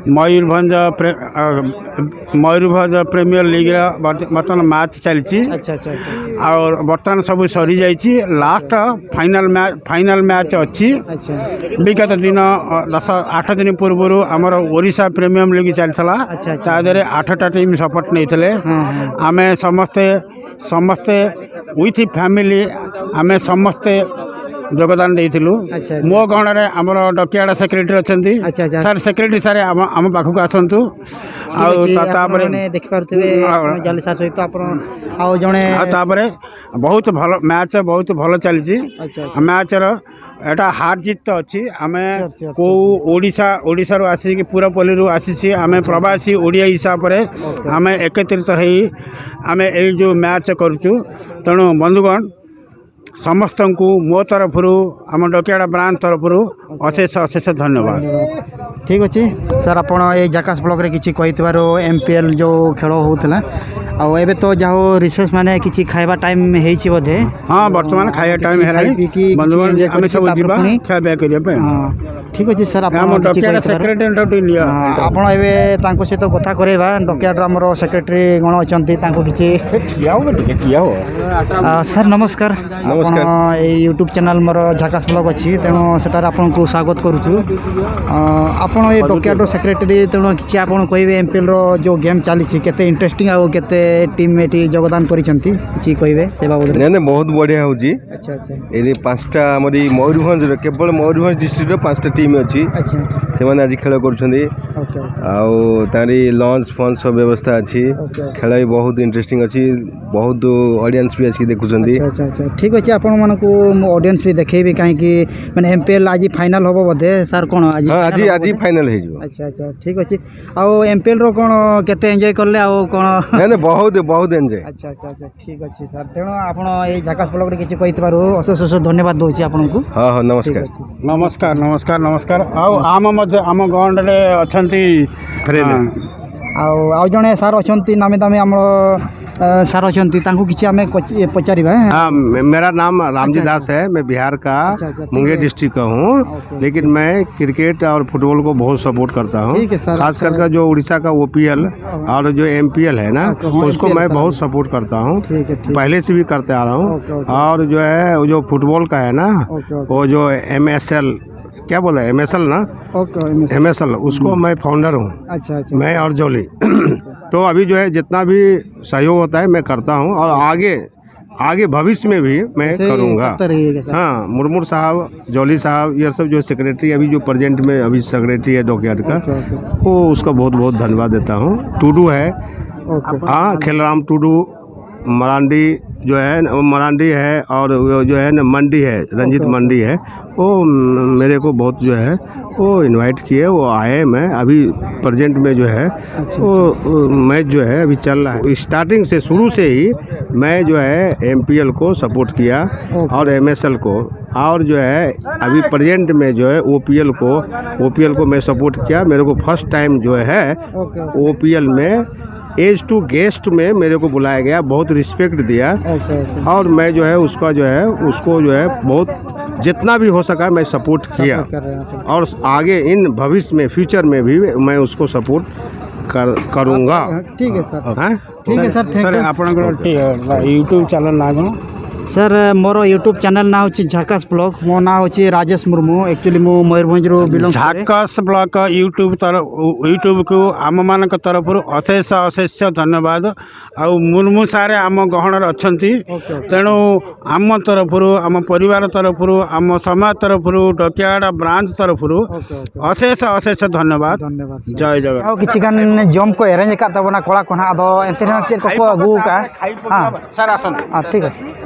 ମୟୂରଭଞ୍ଜ ପ୍ରେ- ଅ, ମୟୂରଭଞ୍ଜ ପ୍ରିମିୟର ଲିଗ୍ର ବର୍ତ୍ତ- ବର୍ତ୍ତମାନ ମ୍ୟାଚ୍ ଚାଲିଛି। ଆଚ୍ଛା, ଆଚ୍ଛା, ଆଚ୍ଛା। ଆଉ ବର୍ତ୍ତମାନ ସବୁ ସରିଯାଇଛି, last final match final match ଅଛି। ଆଚ୍ଛା। ବିଗତ ଦିନ ଅ, ଦଶ ଆଠ ଦିନ ପୂର୍ବରୁ ଆମର ଓଡ଼ିଶା ପ୍ରିମିୟମ ଲିଗ୍ ଚାଲିଥିଲା। ଆଚ୍ଛା, ଆଚ୍ଛା। ତା ଦେହରେ ଆଠଟା ଟିମ୍ ସପୋର୍ଟ ନେଇଥିଲେ। ହଁ, ହଁ। ଆମେ ସମସ୍ତେ ସମସ୍ତେ ୱିଥ୍ ଫ୍ୟାମିଲି ଆମେ ସମସ୍ତେ ଯୋଗଦାନ ଦେଇଥିଲୁ। ଆଚ୍ଛା, ଆଚ୍ଛା। ମୋ ଗଣରେ ଆମର ଡକିଆଡ଼ା ସେକ୍ରେଟାରୀ ଅଛନ୍ତି। ଆଚ୍ଛା, ଆଚ୍ଛା। ସାର୍, ସେକ୍ରେଟାରୀ ସାର୍, ଆମ ଆମ ପାଖକୁ ଆସନ୍ତୁ। ଠିକ୍ ଆଉ ଅଛି, ତା- ତାପରେ ଆପଣମାନେ ଦେଖିପାରୁଥିବେ, ଆଉ- ଆପଣ ଜାଲି ସାର୍ ସହିତ ଆପଣ ଆଉ ଜଣେ ଆଉ ତାପରେ ବହୁତ ଭଲ ମ୍ୟାଚ୍, ବହୁତ ଭଲ ଚାଲିଛି। ଆଚ୍ଛା, ଆଚ୍ଛା। ମ୍ୟାଚ୍ର ଏଟା ହାର ଜିତ ତ ଅଛି। ଆମେ ସିଓର, ସିଓର, କୋଉ ସିଓର, ସିଓର। ଓଡ଼ିଶା ଓଡ଼ିଶାରୁ ଆସିକି ପୁରପଲ୍ଲୀରୁ ଆସିଛି। ଆମେ ଆଚ୍ଛା, ଆଚ୍ଛା। ପ୍ରବାସୀ ଓଡ଼ିଆ ହିସାବରେ ଓକେ। ଆମେ ଏକତ୍ରିତ ହେଇ ଆମେ ଏଇ ଯେଉଁ ମ୍ୟାଚ୍ କରୁଛୁ। ତେଣୁ ବନ୍ଧୁଗଣ, ସମସ୍ତଙ୍କୁ ମୋ ତରଫରୁ, ଆମ ଡକିଆଡ଼ା ବ୍ରାଞ୍ଚ ତରଫରୁ ଓକେ। ଅଶେଷ ଅଶେଷ ଧନ୍ୟବାଦ। ଠିକ୍ ଅଛି ସାର୍, ଆପଣ ଏଇ ଜାକାସ ବ୍ଲଗରେ କିଛି କହିଥିବାରୁ, ଏମ୍ପିଏଲ୍ ଯେଉଁ ଖେଳ ହେଉଥିଲା, ଆଉ ଏବେ ତ ଯାହା ହଉ ରିସେସ୍ ମାନେ କିଛି ଖାଇବା ଟାଇମ୍ ହେଇଛି ବୋଧେ? ହଁ, ବର୍ତ୍ତମାନ ଖାଇବା କିଛି ଟାଇମ୍ ଖାଇ ହେଲାଣି। ପିଇକି କିଛି ବନ୍ଧୁଗଣ, ଏନ୍ଜୟ ଆମେ କରିକି ସବୁ ତାପରେ ଯିବା ପୁଣି ଖାଇବା ପିଇବା କରିବା ପାଇଁ। ହଁ, ଠିକ୍ ଅଛି ସାର୍, ଆପଣ ଆମ କିଛି ଡକିଆଡ଼ା କହିଥିବାରୁ। ସେକ୍ରେଟାରୀଙ୍କଠୁ ଟିକେ ନିଅ। ହଁ, ଆପଣ ଏବେ ତାଙ୍କ ସହିତ କଥା କରେଇବା, ଡକିଆଡ଼ର ଆମର ସେକ୍ରେଟାରୀ ଗଣ ଅଛନ୍ତି, ତାଙ୍କୁ କିଛି ସେ ଠିଆ ହୁଅ, ଟିକେ ଠିଆ ହୁଅ। ଆ, ସାର୍ ନମସ୍କାର। ନମସ୍କାର। ଆପଣ ଏଇ ୟୁଟ୍ୟୁବ୍ ଚ୍ୟାନେଲ୍ ମୋର ଝାକାସ ବ୍ଲଗ୍ ଅଛି, ତେଣୁ ସେଠାରେ ଆପଣଙ୍କୁ ସ୍ୱାଗତ କରୁଛୁ। ଆ, ଆପଣ ଏଇ ଡକିଆଡ଼ର ସେକ୍ରେଟାରୀ, ତେଣୁ କିଛି ଆପଣ କହିବେ ଏମ୍ପିଏଲ୍ର ଯେଉଁ ଗେମ୍ ଚାଲିଛି, କେତେ ଇଣ୍ଟରେଷ୍ଟିଂ ଆଉ କେତେ ଟିମ୍ ଏଠି ଯୋଗଦାନ କରିଛନ୍ତି, କିଛି କହିବେ ସେ ବାବଦରେ? ନାଇଁ, ନାଇଁ, ବହୁତ ବଢ଼ିଆ ହେଉଛି। ଆଚ୍ଛା, ଆଚ୍ଛା। ଏଠି ପାଞ୍ଚଟା, ଆମର ଏଇ ମୟୂରଭଞ୍ଜର, କେବଳ ମୟୂରଭଞ୍ଜ ଡିଷ୍ଟ୍ରିକ୍ଟର ପାଞ୍ଚଟା ଟିମ୍ ଅଛି। ଆଚ୍ଛା, ଆଚ୍ଛା। ସେମାନେ ଆଜି ଖେଳ କରୁଛନ୍ତି। Okay, okay. ଆଉ ତାରି ଲଞ୍ଚ ଫଞ୍ଚ ସବୁ ବ୍ୟବସ୍ଥା ଅଛି। Okay, okay. ଖେଳ ବି ବହୁତ ଇଣ୍ଟରେଷ୍ଟିଂ ଅଛି, ବହୁତ ଅଡ଼ିଏନ୍ସ ବି ଆସିକି ଦେଖୁଛନ୍ତି। ଆଚ୍ଛା, ଆଚ୍ଛା, ଆଚ୍ଛା। ଠିକ୍ ଅଛି, ଆପଣମାନଙ୍କୁ ମୁଁ ଅଡ଼ିଏନ୍ସ ବି ଦେଖେଇବି, କି ମାନେ ଏମ୍ପିଏଲ୍ ଆଜି ଫାଇନାଲ୍ ହବ ବୋଧେ ସାର୍? କ'ଣ ଆଜି ହଁ, ଫାଇନାଲ୍ ଆଜି ହବ ଆଜି ବୋଧେ? ଫାଇନାଲ୍ ହେଇଯିବ। ଆଚ୍ଛା, ଆଚ୍ଛା, ଠିକ୍ ଅଛି। ଆଉ ଏମ୍ପିଏଲ୍ର କ'ଣ କେତେ ଏନ୍ଜୟ କଲେ? ଆଉ କ'ଣ? ନାଇଁ, ନାଇଁ, ବହୁତ, ବହୁତ ଏନ୍ଜୟ। ଆଚ୍ଛା, ଆଚ୍ଛା, ଆଚ୍ଛା, ଠିକ୍ ଅଛି ସାର୍। ତେଣୁ ଆପଣ ଏଇ ଝାକାସ୍ ବ୍ଲଗ୍ରେ କିଛି କହିଥିବାରୁ ଅଶେଷ ଅଶେଷ ଧନ୍ୟବାଦ ଦେଉଛି ଆପଣଙ୍କୁ। ହଁ, ହଁ, ନମସ୍କାର। ଠିକ୍ ଅଛି। ନମସ୍କାର, ନମସ୍କାର, ନମସ୍କାର। ଆଉ ଆମ ମଧ୍ୟ, ଆମ ଗଣ୍ଡରେ ଅଛନ୍ତି ଫ୍ରେଣ୍ଡ। ହଁ। ଆଉ, ଆଉ ଜଣେ ସାର୍ ଅଛନ୍ତି, ନାମୀ ଦାମୀ ଆମର, ଅ, ସାର୍ ଅଛନ୍ତି, ତାଙ୍କୁ କିଛି ଆମେ କଚ-, ଏ, ପଚାରିବା, ହେଁ? हाँ, मे-, मेरा नाम रामजी ଆଚ୍ଛା, दास ଆଚ୍ଛା। है। मैं बिहार का, ଆଚ୍ଛା, ଆଚ୍ଛା, ठीक मुंगेर है। डिस्ट्रिक्ट का हूँ, ओके, लेकिन ओके। मैं क्रिकेट और फुटबॉल को बहुत सपोर्ट करता हूँ। ठीक है सर, खास अच्छा करके है। जो उड़ीसा का ओपीएल हाँ। और जो एमपीएल है ना, ओके, हाँ, उसको एमपीएल मैं सर। बहुत सपोर्ट करता हूँ, ठीक है, ठीक। पहले से भी करते आ रहा हूँ। Okay, okay. और जो है, वो जो फुटबॉल का है ना, ओके, ओके। वो जो एमएसएल, क्या बोला, एमएसएल ना? Okay, MSL. एमएसएल, उसको हम्म। मैं फाउंडर हूँ। अच्छा, अच्छा। मैं और जोली। तो अभी जो है, जितना भी सहयोग होता है, मैं करता हूँ और आगे, आगे भविष्य में भी मैं ऐसे ही करूँगा। करते रहिएगा सर। हाँ, मुर्मूर साहब, जोली साहब, ये सब जो सेक्रेटरी, अभी जो प्रेजेंट में अभी सेक्रेटरी है डॉकयार्ड का, ओके, ओके। वो उसका बहुत बहुत धन्यवाद देता हूँ। टुडू है, ओके। हाँ, खेलराम टुडू, मरांडी जो है न, वो मरांडी है, और वो जो है ना, मंडी है, रंजीत ओके, ओके। मंडी है, वो म-, मेरे को बहुत जो है, वो इनवाइट किए, वो आए। मैं अभी प्रेजेंट में जो है, अच्छा, वो, अच्छा। वो मैच जो है, अभी चल रहा है। स्टार्टिंग से, शुरू से ही मैं जो है, एमपीएल को सपोर्ट किया ओके। और एमएसएल को, और जो है, अभी प्रेजेंट में जो है, ओपीएल को, ओपीएल को मैं सपोर्ट किया। मेरे को फर्स्ट टाइम जो है, ओके, ओके। ओपीएल में एज टू गेस्ट में मेरे को बुलाया गया, बहुत रिस्पेक्ट दिया। Okay, okay. और मैं जो है, उसका जो है, उसको जो है, बहुत, जितना भी हो सका, मैं सपोर्ट किया। सपोर्ट कर रहे हैं आप। और आगे इन भविष्य में, फ्यूचर में भी मैं उसको सपोर्ट कर, करूँगा। आप, ठीक है सर। हैं? ठीक है सर, थैंक सर, यू। ଆପଣଙ୍କର ଟି-, ୟୁଟ୍ୟୁବ୍ ଚ୍ୟାନେଲ୍ ନାଁ କ'ଣ? ସାର୍, ମୋର ୟୁଟ୍ୟୁବ୍ ଚ୍ୟାନେଲ୍ ନାଁ ହେଉଛି ଝାକାସ୍ ବ୍ଲଗ୍। ମୋ ନାଁ ହେଉଛି ରାଜେଶ ମୁର୍ମୁ। ଆକ୍ଚୁଆଲି, ମୁଁ ମୟୂରଭଞ୍ଜରୁ ବିଲଙ୍ଗ କରେ। ଝାକାସ୍ ବ୍ଲଗ୍ ୟୁଟ୍ୟୁବ୍ ତର-, ୟୁ-, ୟୁଟ୍ୟୁବ୍କୁ ଆମମାନଙ୍କ ତରଫରୁ ଅଶେଷ ଅଶେଷ ଧନ୍ୟବାଦ। ଆଉ ମୁର୍ମୁ ସାର୍ ଆମ ଗହଣରେ ଅଛନ୍ତି। Okay, okay. ତେଣୁ ଆମ ତରଫରୁ, ଆମ ପରିବାର ତରଫରୁ, ଆମ ସମାଜ ତରଫରୁ, ଡକିଆଡ଼ ବ୍ରାଞ୍ଚ ତରଫରୁ ଓକେ, ଓକେ। ଅଶେଷ ଅଶେଷ ଧନ୍ୟବାଦ। ଧନ୍ୟବାଦ ସାର୍। ଜୟ ଜଗନ୍ନାଥ। ଆଉ କିଛି ଗାନ ଜମ୍ପ କୁ ଆରେଞ୍ଜ ଏକା ᱛᱟᱵᱚᱱᱟ ᱠᱚᱲᱟ ᱠᱚ ᱱᱟᱦᱟᱜ, ᱟᱫᱚ ᱮᱱᱛᱮ ᱨᱮᱦᱚᱸ ᱪᱮᱫ ᱠᱚᱠᱚ ᱟᱹᱜᱩ ᱟᱠᱟᱫᱼᱟ? ᱦᱮᱸ᱾ ᱥᱟᱨ ᱟᱥᱚᱱ᱾ ᱦᱮᱸ, ᱴᱷᱤᱠ ᱜᱮᱭᱟ᱾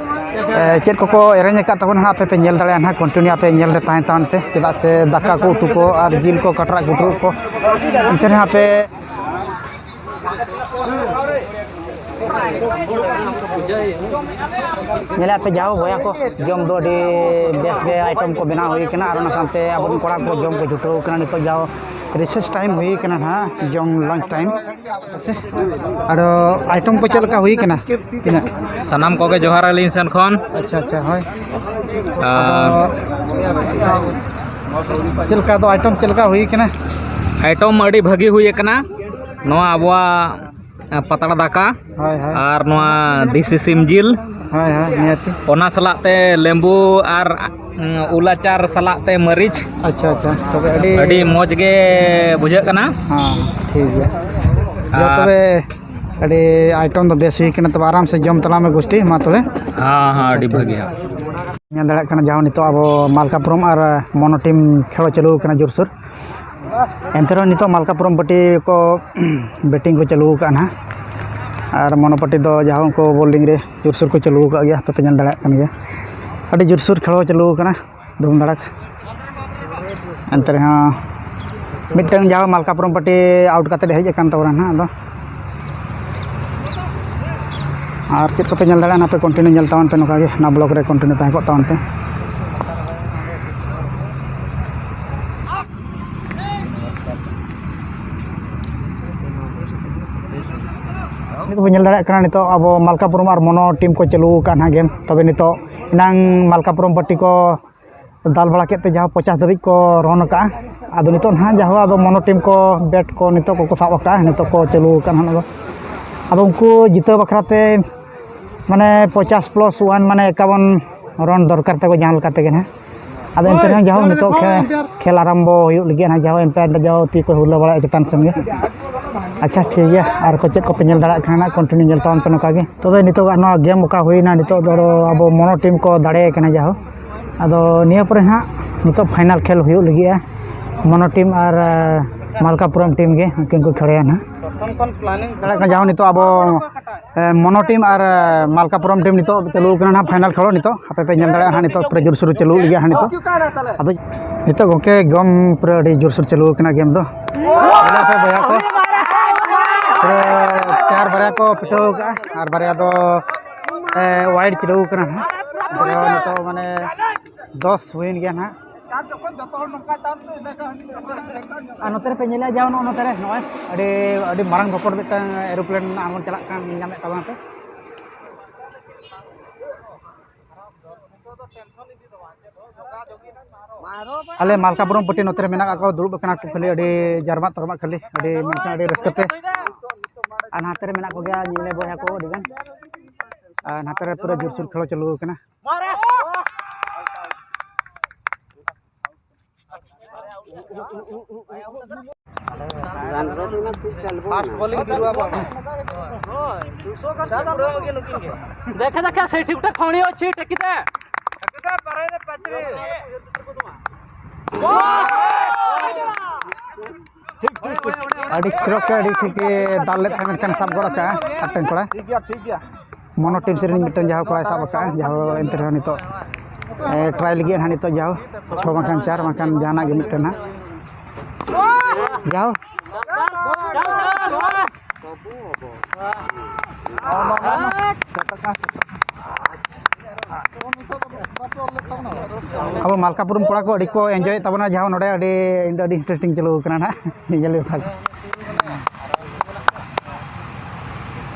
ᱮ, ᱪᱮᱫ ᱠᱚᱠᱚ arrange ᱟᱠᱟᱫ ᱛᱟᱵᱚᱱᱟ ᱦᱟᱸᱜ, ᱟᱯᱮ ᱯᱮ ᱧᱮᱞ ᱫᱟᱲᱮᱭᱟᱜᱼᱟ ᱱᱟᱦᱟᱜ, continue ᱟᱯᱮ ᱧᱮᱞ ᱨᱮ ᱛᱟᱦᱮᱸ ᱛᱟᱵᱚᱱ ᱯᱮ, ᱪᱮᱫᱟᱜ ᱥᱮ ᱫᱟᱠᱟ ᱠᱚ, ᱩᱛᱩ ᱠᱚ ᱟᱨ ᱡᱤᱞ ᱠᱚ, ᱠᱟᱴᱨᱟ ᱠᱩᱴᱨᱩ ᱠᱚ, ᱮᱱᱛᱮ ᱨᱮᱦᱚᱸ ᱟᱯᱮ ᱧᱮᱞᱮᱫ ᱯᱮ ᱡᱟᱣ ᱵᱚᱭᱦᱟ ᱠᱚ, ᱡᱚᱢ ᱫᱚ ᱟᱹᱰᱤ ᱵᱮᱥ ᱜᱮ item ᱠᱚ ᱵᱮᱱᱟᱣ ᱦᱩᱭ ᱠᱟᱱᱟ, ᱟᱨ ᱚᱱᱟ ᱥᱟᱶᱛᱮ ᱟᱵᱚᱨᱮᱱ ᱠᱚᱲᱟ ᱠᱚ ᱡᱚᱢ ᱠᱚ ᱪᱷᱩᱴᱟᱹᱣ ᱠᱟᱱᱟ᱾ ᱱᱤᱛᱚᱜ ᱡᱟᱣ recess time ᱦᱩᱭ ᱠᱟᱱᱟ ᱱᱟᱦᱟᱜ, ᱡᱚᱢ lunch time᱾ ᱟᱫᱚ item ᱠᱚ ᱪᱮᱫ ᱞᱮᱠᱟ ᱦᱩᱭ ᱠᱟᱱᱟ? ᱛᱤᱱᱟᱹᱜ? ᱥᱟᱱᱟᱢ ᱠᱚᱜᱮ ᱡᱚᱦᱟᱨ ᱟᱹᱞᱤᱧ ᱥᱮᱱ ᱠᱷᱚᱱ᱾ ᱟᱪᱪᱷᱟ, ᱟᱪᱪᱷᱟ, ᱦᱳᱭ᱾ ᱟᱨ ᱟᱫᱚ ᱪᱮᱫ ᱞᱮᱠᱟ ᱫᱚ item ᱪᱮᱫ ᱞᱮᱠᱟ ᱦᱩᱭ ᱠᱟᱱᱟ? Item ᱟᱹᱰᱤ ᱵᱷᱟᱹᱜᱤ ᱦᱩᱭ ᱟᱠᱟᱱᱟ᱾ ᱱᱚᱣᱟ ᱟᱵᱚᱣᱟᱜ, ᱟ, ᱯᱟᱛᱲᱟ ᱫᱟᱠᱟ ᱦᱳᱭ, ᱦᱳᱭ᱾ ᱟᱨ ᱱᱚᱣᱟ ᱫᱮᱥᱤ ᱥᱤᱢ ᱡᱤᱞ, ᱦᱳᱭ, ᱦᱳᱭ, ᱱᱤᱦᱟᱹᱛᱤ᱾ ᱚᱱᱟ ᱥᱟᱞᱟᱜ ᱛᱮ ᱞᱮᱵᱩ ᱟᱨ, ᱩᱸ, ᱩᱞ ᱟᱪᱟᱨ ᱥᱟᱞᱟᱜ ᱛᱮ ᱢᱟᱹᱨᱤᱪ᱾ ᱟᱪᱪᱷᱟ, ᱟᱪᱪᱷᱟ, ᱛᱚᱵᱮ ᱟᱹᱰᱤ ᱟᱹᱰᱤ ᱢᱚᱡᱽ ᱜᱮ ᱵᱩᱡᱷᱟᱹᱜ ᱠᱟᱱᱟ᱾ ᱦᱮᱸ, ᱴᱷᱤᱠ ᱜᱮᱭᱟ᱾ ᱡᱟ ᱟᱨ ᱛᱚᱵᱮ ᱟᱹᱰᱤ item ᱫᱚ ᱵᱮᱥ ᱦᱩᱭ ᱠᱟᱱᱟ, ᱛᱚᱵᱮ ᱟᱨᱟᱢ ᱥᱮ ᱡᱚᱢ ᱛᱟᱞᱟᱝ ᱢᱮ ᱜᱳᱥᱴᱤ, ᱢᱟ ᱛᱚᱵᱮ᱾ ᱦᱮᱸ, ᱦᱮᱸ, ᱟᱪᱪᱷᱟ, ᱟᱹᱰᱤ ᱴᱷᱤᱠ ᱵᱷᱟᱹᱜᱤ ᱜᱮᱭᱟ᱾ ᱦᱟᱸᱜ᱾ ᱧᱮᱞ ᱫᱟᱲᱮᱭᱟᱜ ᱠᱟᱱᱟ, ᱡᱟᱦᱟᱸ ᱱᱤᱛᱚᱜ ᱟᱵᱚ ᱢᱟᱞᱠᱟᱯᱩᱨᱚᱢ ᱟᱨ ᱢᱚᱱᱳ team ᱠᱷᱮᱞ ᱪᱟᱹᱞᱩ ᱟᱠᱟᱱᱟ ᱡᱳᱨᱥᱳᱨ᱾ ᱮᱱᱛᱮ ᱨᱮᱦᱚᱸ ᱱᱤᱛᱚᱜ ᱢᱟᱞᱠᱟᱯᱩᱨᱚᱢ ᱯᱟᱨᱴᱤ ᱠᱚ batting ᱠᱚ ᱪᱟᱹᱞᱩ ᱟᱠᱟᱫᱼᱟ ᱱᱟᱦᱟᱜ, ᱟᱨ ᱢᱚᱱᱳ ᱯᱟᱨᱴᱤ ᱫᱚ ᱡᱟᱦᱟᱸ ᱩᱱᱠᱩ bowling ᱨᱮ ᱡᱳᱨᱥᱳᱨ ᱠᱚ ᱪᱟᱹᱞᱩ ᱟᱠᱟᱫ ᱜᱮᱭᱟ, ᱟᱯᱮ ᱯᱮ ᱧᱮᱞ ᱫᱟᱲᱮᱭᱟᱜ ᱠᱟᱱ ᱜᱮᱭᱟ, ᱟᱹᱰᱤ ᱡᱳᱨᱥᱳᱨ ᱠᱷᱮᱞ ᱪᱟᱹᱞᱩ ᱟᱠᱟᱱᱟ᱾ ᱫᱷᱩᱢ ᱫᱷᱟᱲᱟᱠ᱾ ᱮᱱᱛᱮ ᱨᱮᱦᱚᱸ ᱢᱤᱫᱴᱟᱝ ᱡᱟᱣ ᱢᱟᱞᱠᱟᱯᱩᱨᱚᱢ ᱯᱟᱨᱴᱤ out ᱠᱟᱛᱮᱫ ᱦᱮᱡ ᱟᱠᱟᱱ ᱛᱟᱵᱚᱱᱟ ᱱᱟᱦᱟᱜ᱾ ᱟᱫᱚ ᱟᱨ ᱪᱮᱫ ᱠᱚᱯᱮ ᱧᱮᱞ ᱫᱟᱲᱮᱭᱟᱜᱼᱟ, ᱱᱟᱯᱮ continue ᱧᱮᱞ ᱛᱟᱵᱚᱱ ᱯᱮ, ᱱᱚᱝᱠᱟ ᱜᱮ ᱱᱚᱣᱟ vlog ᱨᱮ continue ᱛᱟᱦᱮᱸ ᱠᱚᱜ ᱛᱟᱵᱚᱱ ᱯᱮ᱾ ᱱᱤᱛᱚᱜ ᱵᱚᱱ ᱧᱮᱞ ᱫᱟᱲᱮᱭᱟᱜ ᱠᱟᱱᱟ, ᱱᱤᱛᱚᱜ ᱟᱵᱚ ᱢᱟᱞᱠᱟᱯᱩᱨᱚᱢ ᱟᱨ ᱢᱚᱱᱳ team ᱠᱚ ᱪᱟᱹᱞᱩ ᱟᱠᱟᱫ ᱱᱟᱦᱟᱜ game᱾ ᱛᱚᱵᱮ ᱱᱤᱛᱚᱜ ᱮᱱᱟᱝ ᱢᱟᱞᱠᱟᱯᱩᱨᱚᱢ ᱯᱟᱨᱴᱤ ᱠᱚ ᱫᱟᱞ ᱵᱟᱲᱟ ᱠᱮᱫ ᱛᱮ ᱡᱟᱦᱟᱸ ᱯᱚᱧᱪᱟᱥ ᱫᱷᱟᱹᱵᱤᱡ ᱠᱚ run ᱟᱠᱟᱫᱼᱟ᱾ ᱟᱫᱚ ᱱᱤᱛᱚᱜ ᱱᱟᱦᱟᱜ ᱡᱟᱦᱟᱸ ᱟᱫᱚ ᱢᱚᱱᱳ team ᱠᱚ bat ᱠᱚ ᱱᱤᱛᱚᱜ ᱠᱚᱠᱚ ᱥᱟᱵ ᱟᱠᱟᱫᱼᱟ, ᱱᱤᱛᱚᱜ ᱠᱚ ᱪᱟᱹᱞᱩ ᱟᱠᱟᱫᱼᱟ ᱱᱟᱦᱟᱜ᱾ ᱟᱫᱚ ᱟᱫᱚ ᱩᱱᱠᱩ ᱡᱤᱛᱟᱹᱣ ᱵᱟᱠᱷᱨᱟ ᱛᱮ ᱢᱟᱱᱮ ᱯᱚᱧᱪᱟᱥ plus one ᱢᱟᱱᱮ ᱮᱠᱟᱵᱚᱱ run ᱫᱚᱨᱠᱟᱨ ᱛᱟᱠᱚ ᱡᱟᱦᱟᱸ ᱞᱮᱠᱟ ᱛᱮᱜᱮ ᱱᱟᱦᱟᱜ᱾ ᱟᱫᱚ ᱮᱱᱛᱮ ᱨᱮᱦᱚᱸ ᱡᱟᱦᱳ ᱱᱤᱛᱚᱜ ᱠᱷᱮ-, ᱠᱷᱮᱞ ᱟᱨᱟᱢᱵᱚ ᱦᱩᱭᱩᱜ ᱞᱟᱹᱜᱤᱫ ᱱᱟᱦᱟᱜ, ᱡᱟᱦᱳ umpire ᱫᱚ ᱡᱟᱦᱳ ᱛᱤ ᱠᱚ ᱦᱩᱞᱟᱹ ᱵᱟᱲᱟᱭᱟ ᱪᱮᱛᱟᱱ ᱥᱮᱱ ᱜᱮ᱾ ᱟᱪᱪᱷᱟ, ᱴᱷᱤᱠ ᱜᱮᱭᱟ, ᱟᱨ ᱠᱚ ᱪᱮᱫ ᱠᱚᱯᱮ ᱧᱮᱞ ᱫᱟᱲᱮᱭᱟᱜ ᱠᱟᱱᱟ ᱱᱟᱦᱟᱜ, continue ᱧᱮᱞ ᱛᱟᱵᱚᱱ ᱯᱮ ᱱᱚᱝᱠᱟ ᱜᱮ᱾ ᱛᱚᱵᱮ ᱱᱤᱛᱚᱜᱟᱜ ᱱᱚᱣᱟ game ᱚᱠᱟ ᱦᱩᱭᱱᱟ, ᱱᱤᱛᱚᱜ ᱫᱚ ᱟᱵᱚ ᱢᱚᱱᱳ team ᱠᱚ ᱫᱟᱲᱮ ᱠᱟᱱᱟ ᱡᱟᱦᱳ᱾ ᱟᱫᱚ ᱱᱤᱭᱟᱹ ᱯᱚᱨᱮ ᱱᱟᱦᱟᱜ ᱱᱤᱛᱚᱜ final ᱠᱷᱮᱞ ᱦᱩᱭᱩᱜ ᱞᱟᱹᱜᱤᱫᱼᱟ, ᱢᱚᱱᱳ team ᱟᱨ, ᱟᱨ ᱢᱟᱞᱠᱟᱯᱩᱨᱚᱢ ᱴᱤᱢ ᱜᱮ ᱩᱱᱠᱤᱱ ᱠᱚ ᱠᱷᱮᱲᱮᱭᱟ ᱱᱟᱦᱟᱜ᱾ ᱫᱟᱲᱮᱭᱟᱜ ᱠᱟᱱᱟ, ᱡᱟᱦᱟᱸ ᱱᱤᱛᱚᱜ ᱟᱵᱚ, ᱮ, ᱢᱚᱱᱳ ᱴᱤᱢ ᱟᱨ, ᱮ, ᱢᱟᱞᱠᱟᱯᱩᱨᱚᱢ ᱴᱤᱢ ᱱᱤᱛᱚᱜ ᱪᱟᱹᱞᱩ ᱠᱟᱱᱟ ᱱᱟᱦᱟᱜ ᱯᱷᱟᱭᱱᱟᱞ ᱠᱷᱮᱞᱳ᱾ ᱱᱤᱛᱚᱜ ᱟᱯᱮ ᱯᱮ ᱧᱮᱞ ᱫᱟᱲᱮᱭᱟᱜᱼᱟ ᱱᱟᱦᱟᱜ, ᱱᱤᱛᱚᱜ ᱯᱩᱨᱟᱹ ᱡᱳᱨᱥᱳᱨ ᱪᱟᱹᱞᱩ ᱞᱟᱹᱜᱤᱫ ᱱᱟᱦᱟᱜ ᱱᱤᱛᱚᱜ᱾ ᱟᱫᱚ ᱱᱤᱛᱚᱜ ᱜᱚᱢᱠᱮ ᱜᱮᱢ ᱯᱩᱨᱟᱹ ᱟᱹᱰᱤ ᱡᱳᱨᱥᱳᱨ ᱪᱟᱹᱞᱩ ᱠᱟᱱᱟ ᱜᱮᱢ ᱫᱚ᱾ ᱧᱮᱞ ᱯᱮ ᱵᱚᱭᱦᱟ ᱠᱚ, ᱯᱩᱨᱟᱹ ᱪᱟᱨ ᱵᱟᱨᱭᱟ ᱠᱚ ᱯᱤᱴᱷᱟᱹᱣ ᱠᱟᱜᱼᱟ ᱟᱨ ᱵᱟᱨᱭᱟ ᱫᱚ, ᱮ, ᱣᱟᱭᱤᱰ ᱪᱷᱤᱰᱟᱹᱣ ᱠᱟᱱᱟ ᱱᱟᱦᱟᱜ᱾ ᱟᱫᱚ ᱱᱤᱛᱚᱜ ᱢᱟᱱᱮ ᱫᱚᱥ ᱦᱩᱭᱮᱱ ᱜᱮᱭᱟ ᱱᱟᱦᱟᱜ᱾ ᱟᱨ ᱱᱚᱛᱮ ᱨᱮᱯᱮ ᱧᱮᱞᱮᱫᱼᱟ, ᱡᱟᱦᱟᱸ ᱱᱚᱜᱼᱚ ᱱᱚᱛᱮ ᱨᱮ ᱱᱚᱜᱼᱚᱭ ᱟᱹᱰᱤ, ᱟᱹᱰᱤ ᱢᱟᱨᱟᱝ ᱨᱚᱯᱚᱴ ᱢᱤᱫᱴᱟᱝ ᱮᱨᱳᱯᱞᱮᱱ ᱟᱬᱜᱚᱱ ᱪᱟᱞᱟᱜ ᱠᱟᱱ ᱧᱮᱞ ᱧᱟᱢᱮᱫ ᱛᱟᱵᱚᱱᱟ ᱯᱮ᱾ ᱟᱞᱮ ᱢᱟᱞᱠᱟᱯᱩᱨᱚᱢ ᱯᱟᱹᱴᱤ ᱱᱚᱛᱮ ᱨᱮ ᱢᱮᱱᱟᱜ ᱠᱟᱜ ᱠᱚᱣᱟ, ᱫᱩᱲᱩᱵ ᱟᱠᱟᱱᱟ ᱠᱚ ᱠᱷᱟᱹᱞᱤ, ᱟᱹᱰᱤ ᱡᱟᱨᱢᱟᱜ ᱛᱚᱨᱢᱟᱜ ᱠᱷᱟᱹᱞᱤ, ᱟᱹᱰᱤ ᱢᱮᱱᱠᱷᱟᱱ ᱟᱹᱰᱤ ᱨᱟᱹᱥᱠᱟᱹ ᱛᱮ᱾ ᱟᱨ ᱱᱟᱛᱮ ᱨᱮ ᱢᱮᱱᱟᱜ ᱠᱚᱜᱮᱭᱟ ᱧᱮᱞᱮ ᱵᱚᱭᱦᱟ ᱠᱚ ᱟᱹᱰᱤ ᱜᱟᱱ᱾ ᱟᱨ ᱱᱟᱛᱮ ᱨᱮ ᱯᱩᱨᱟᱹ ᱡᱳᱨᱥᱳᱨ ᱠᱷᱮᱞᱳ ᱪᱟᱹᱞᱩ ᱟᱠᱟᱱᱟ᱾ ᱯᱷᱟᱥᱴ ᱵᱚᱞᱤᱝ ᱫᱤᱨᱩᱣᱟ ᱵᱟᱵᱟ᱾ ᱦᱳᱭ, ᱫᱩᱥᱚ ᱜᱟᱱ ᱯᱩᱨᱟᱹᱣ ᱜᱮ ᱱᱩᱠᱤᱱ ᱜᱮ᱾ ᱫᱮᱠᱷᱮ, ᱫᱮᱠᱷᱮ, ᱥᱮᱭ ᱴᱷᱤᱠ ᱴᱷᱟᱠ ᱠᱷᱚᱱᱤᱭᱚ ᱪᱷᱤ ᱴᱮᱠᱤᱛᱮ᱾ ᱟᱹᱰᱤ ᱪᱚᱨᱚᱠ ᱛᱮ ᱟᱹᱰᱤ ᱴᱷᱤᱠ ᱮ ᱫᱟᱞ ᱞᱮᱫ ᱛᱟᱦᱮᱸ, ᱢᱮᱱᱠᱷᱟᱱ ᱥᱟᱵ ᱜᱚᱫ ᱟᱠᱟᱫᱼᱟ ᱠᱟᱯᱴᱮᱱ ᱠᱚᱲᱟ᱾ ᱴᱷᱤᱠ ᱜᱮᱭᱟ, ᱴᱷᱤᱠ ᱜᱮᱭᱟ᱾ ᱢᱚᱱᱳ ᱴᱤᱢ ᱥᱮᱫ ᱨᱤᱱᱤᱡ ᱢᱤᱫᱴᱮᱱ ᱡᱟᱦᱳ ᱠᱚᱲᱟᱭ ᱥᱟᱵ ᱟᱠᱟᱫᱼᱟ, ᱡᱟᱦᱳ ᱮᱱᱛᱮ ᱨᱮᱦᱚᱸ ᱱᱤᱛᱚᱜ, ᱮ, ᱴᱨᱟᱭ ᱞᱟᱹᱜᱤᱫ ᱦᱟᱸᱜ ᱱᱤᱛᱚᱜ ᱡᱟᱦᱳ ᱪᱷᱚ ᱵᱟᱝᱠᱷᱟᱱ ᱪᱟᱨ ᱵᱟᱝᱠᱷᱟᱱ ᱡᱟᱦᱟᱱᱟᱜ ᱜᱮ ᱢᱤᱫᱴᱮᱱ ᱦᱟᱸᱜ᱾ ᱡᱟᱦᱳ᱾ ᱟᱵᱚ ᱢᱟᱞᱠᱟᱯᱩᱨᱩᱢ ᱠᱚᱲᱟ ᱠᱚ ᱟᱹᱰᱤ ᱠᱚ ᱮᱱᱡᱚᱭᱮᱫ ᱛᱟᱵᱚᱱᱟ, ᱡᱟᱦᱳ ᱱᱚᱰᱮ ᱟᱹᱰᱤ, ᱟᱹᱰᱤ ᱤᱱᱴᱟᱨᱮᱥᱴᱤᱝ ᱪᱟᱹᱞᱩ ᱟᱠᱟᱱᱟ ᱱᱟᱦᱟᱜ ᱧᱮᱧᱮᱞ ᱵᱮᱯᱟᱨ᱾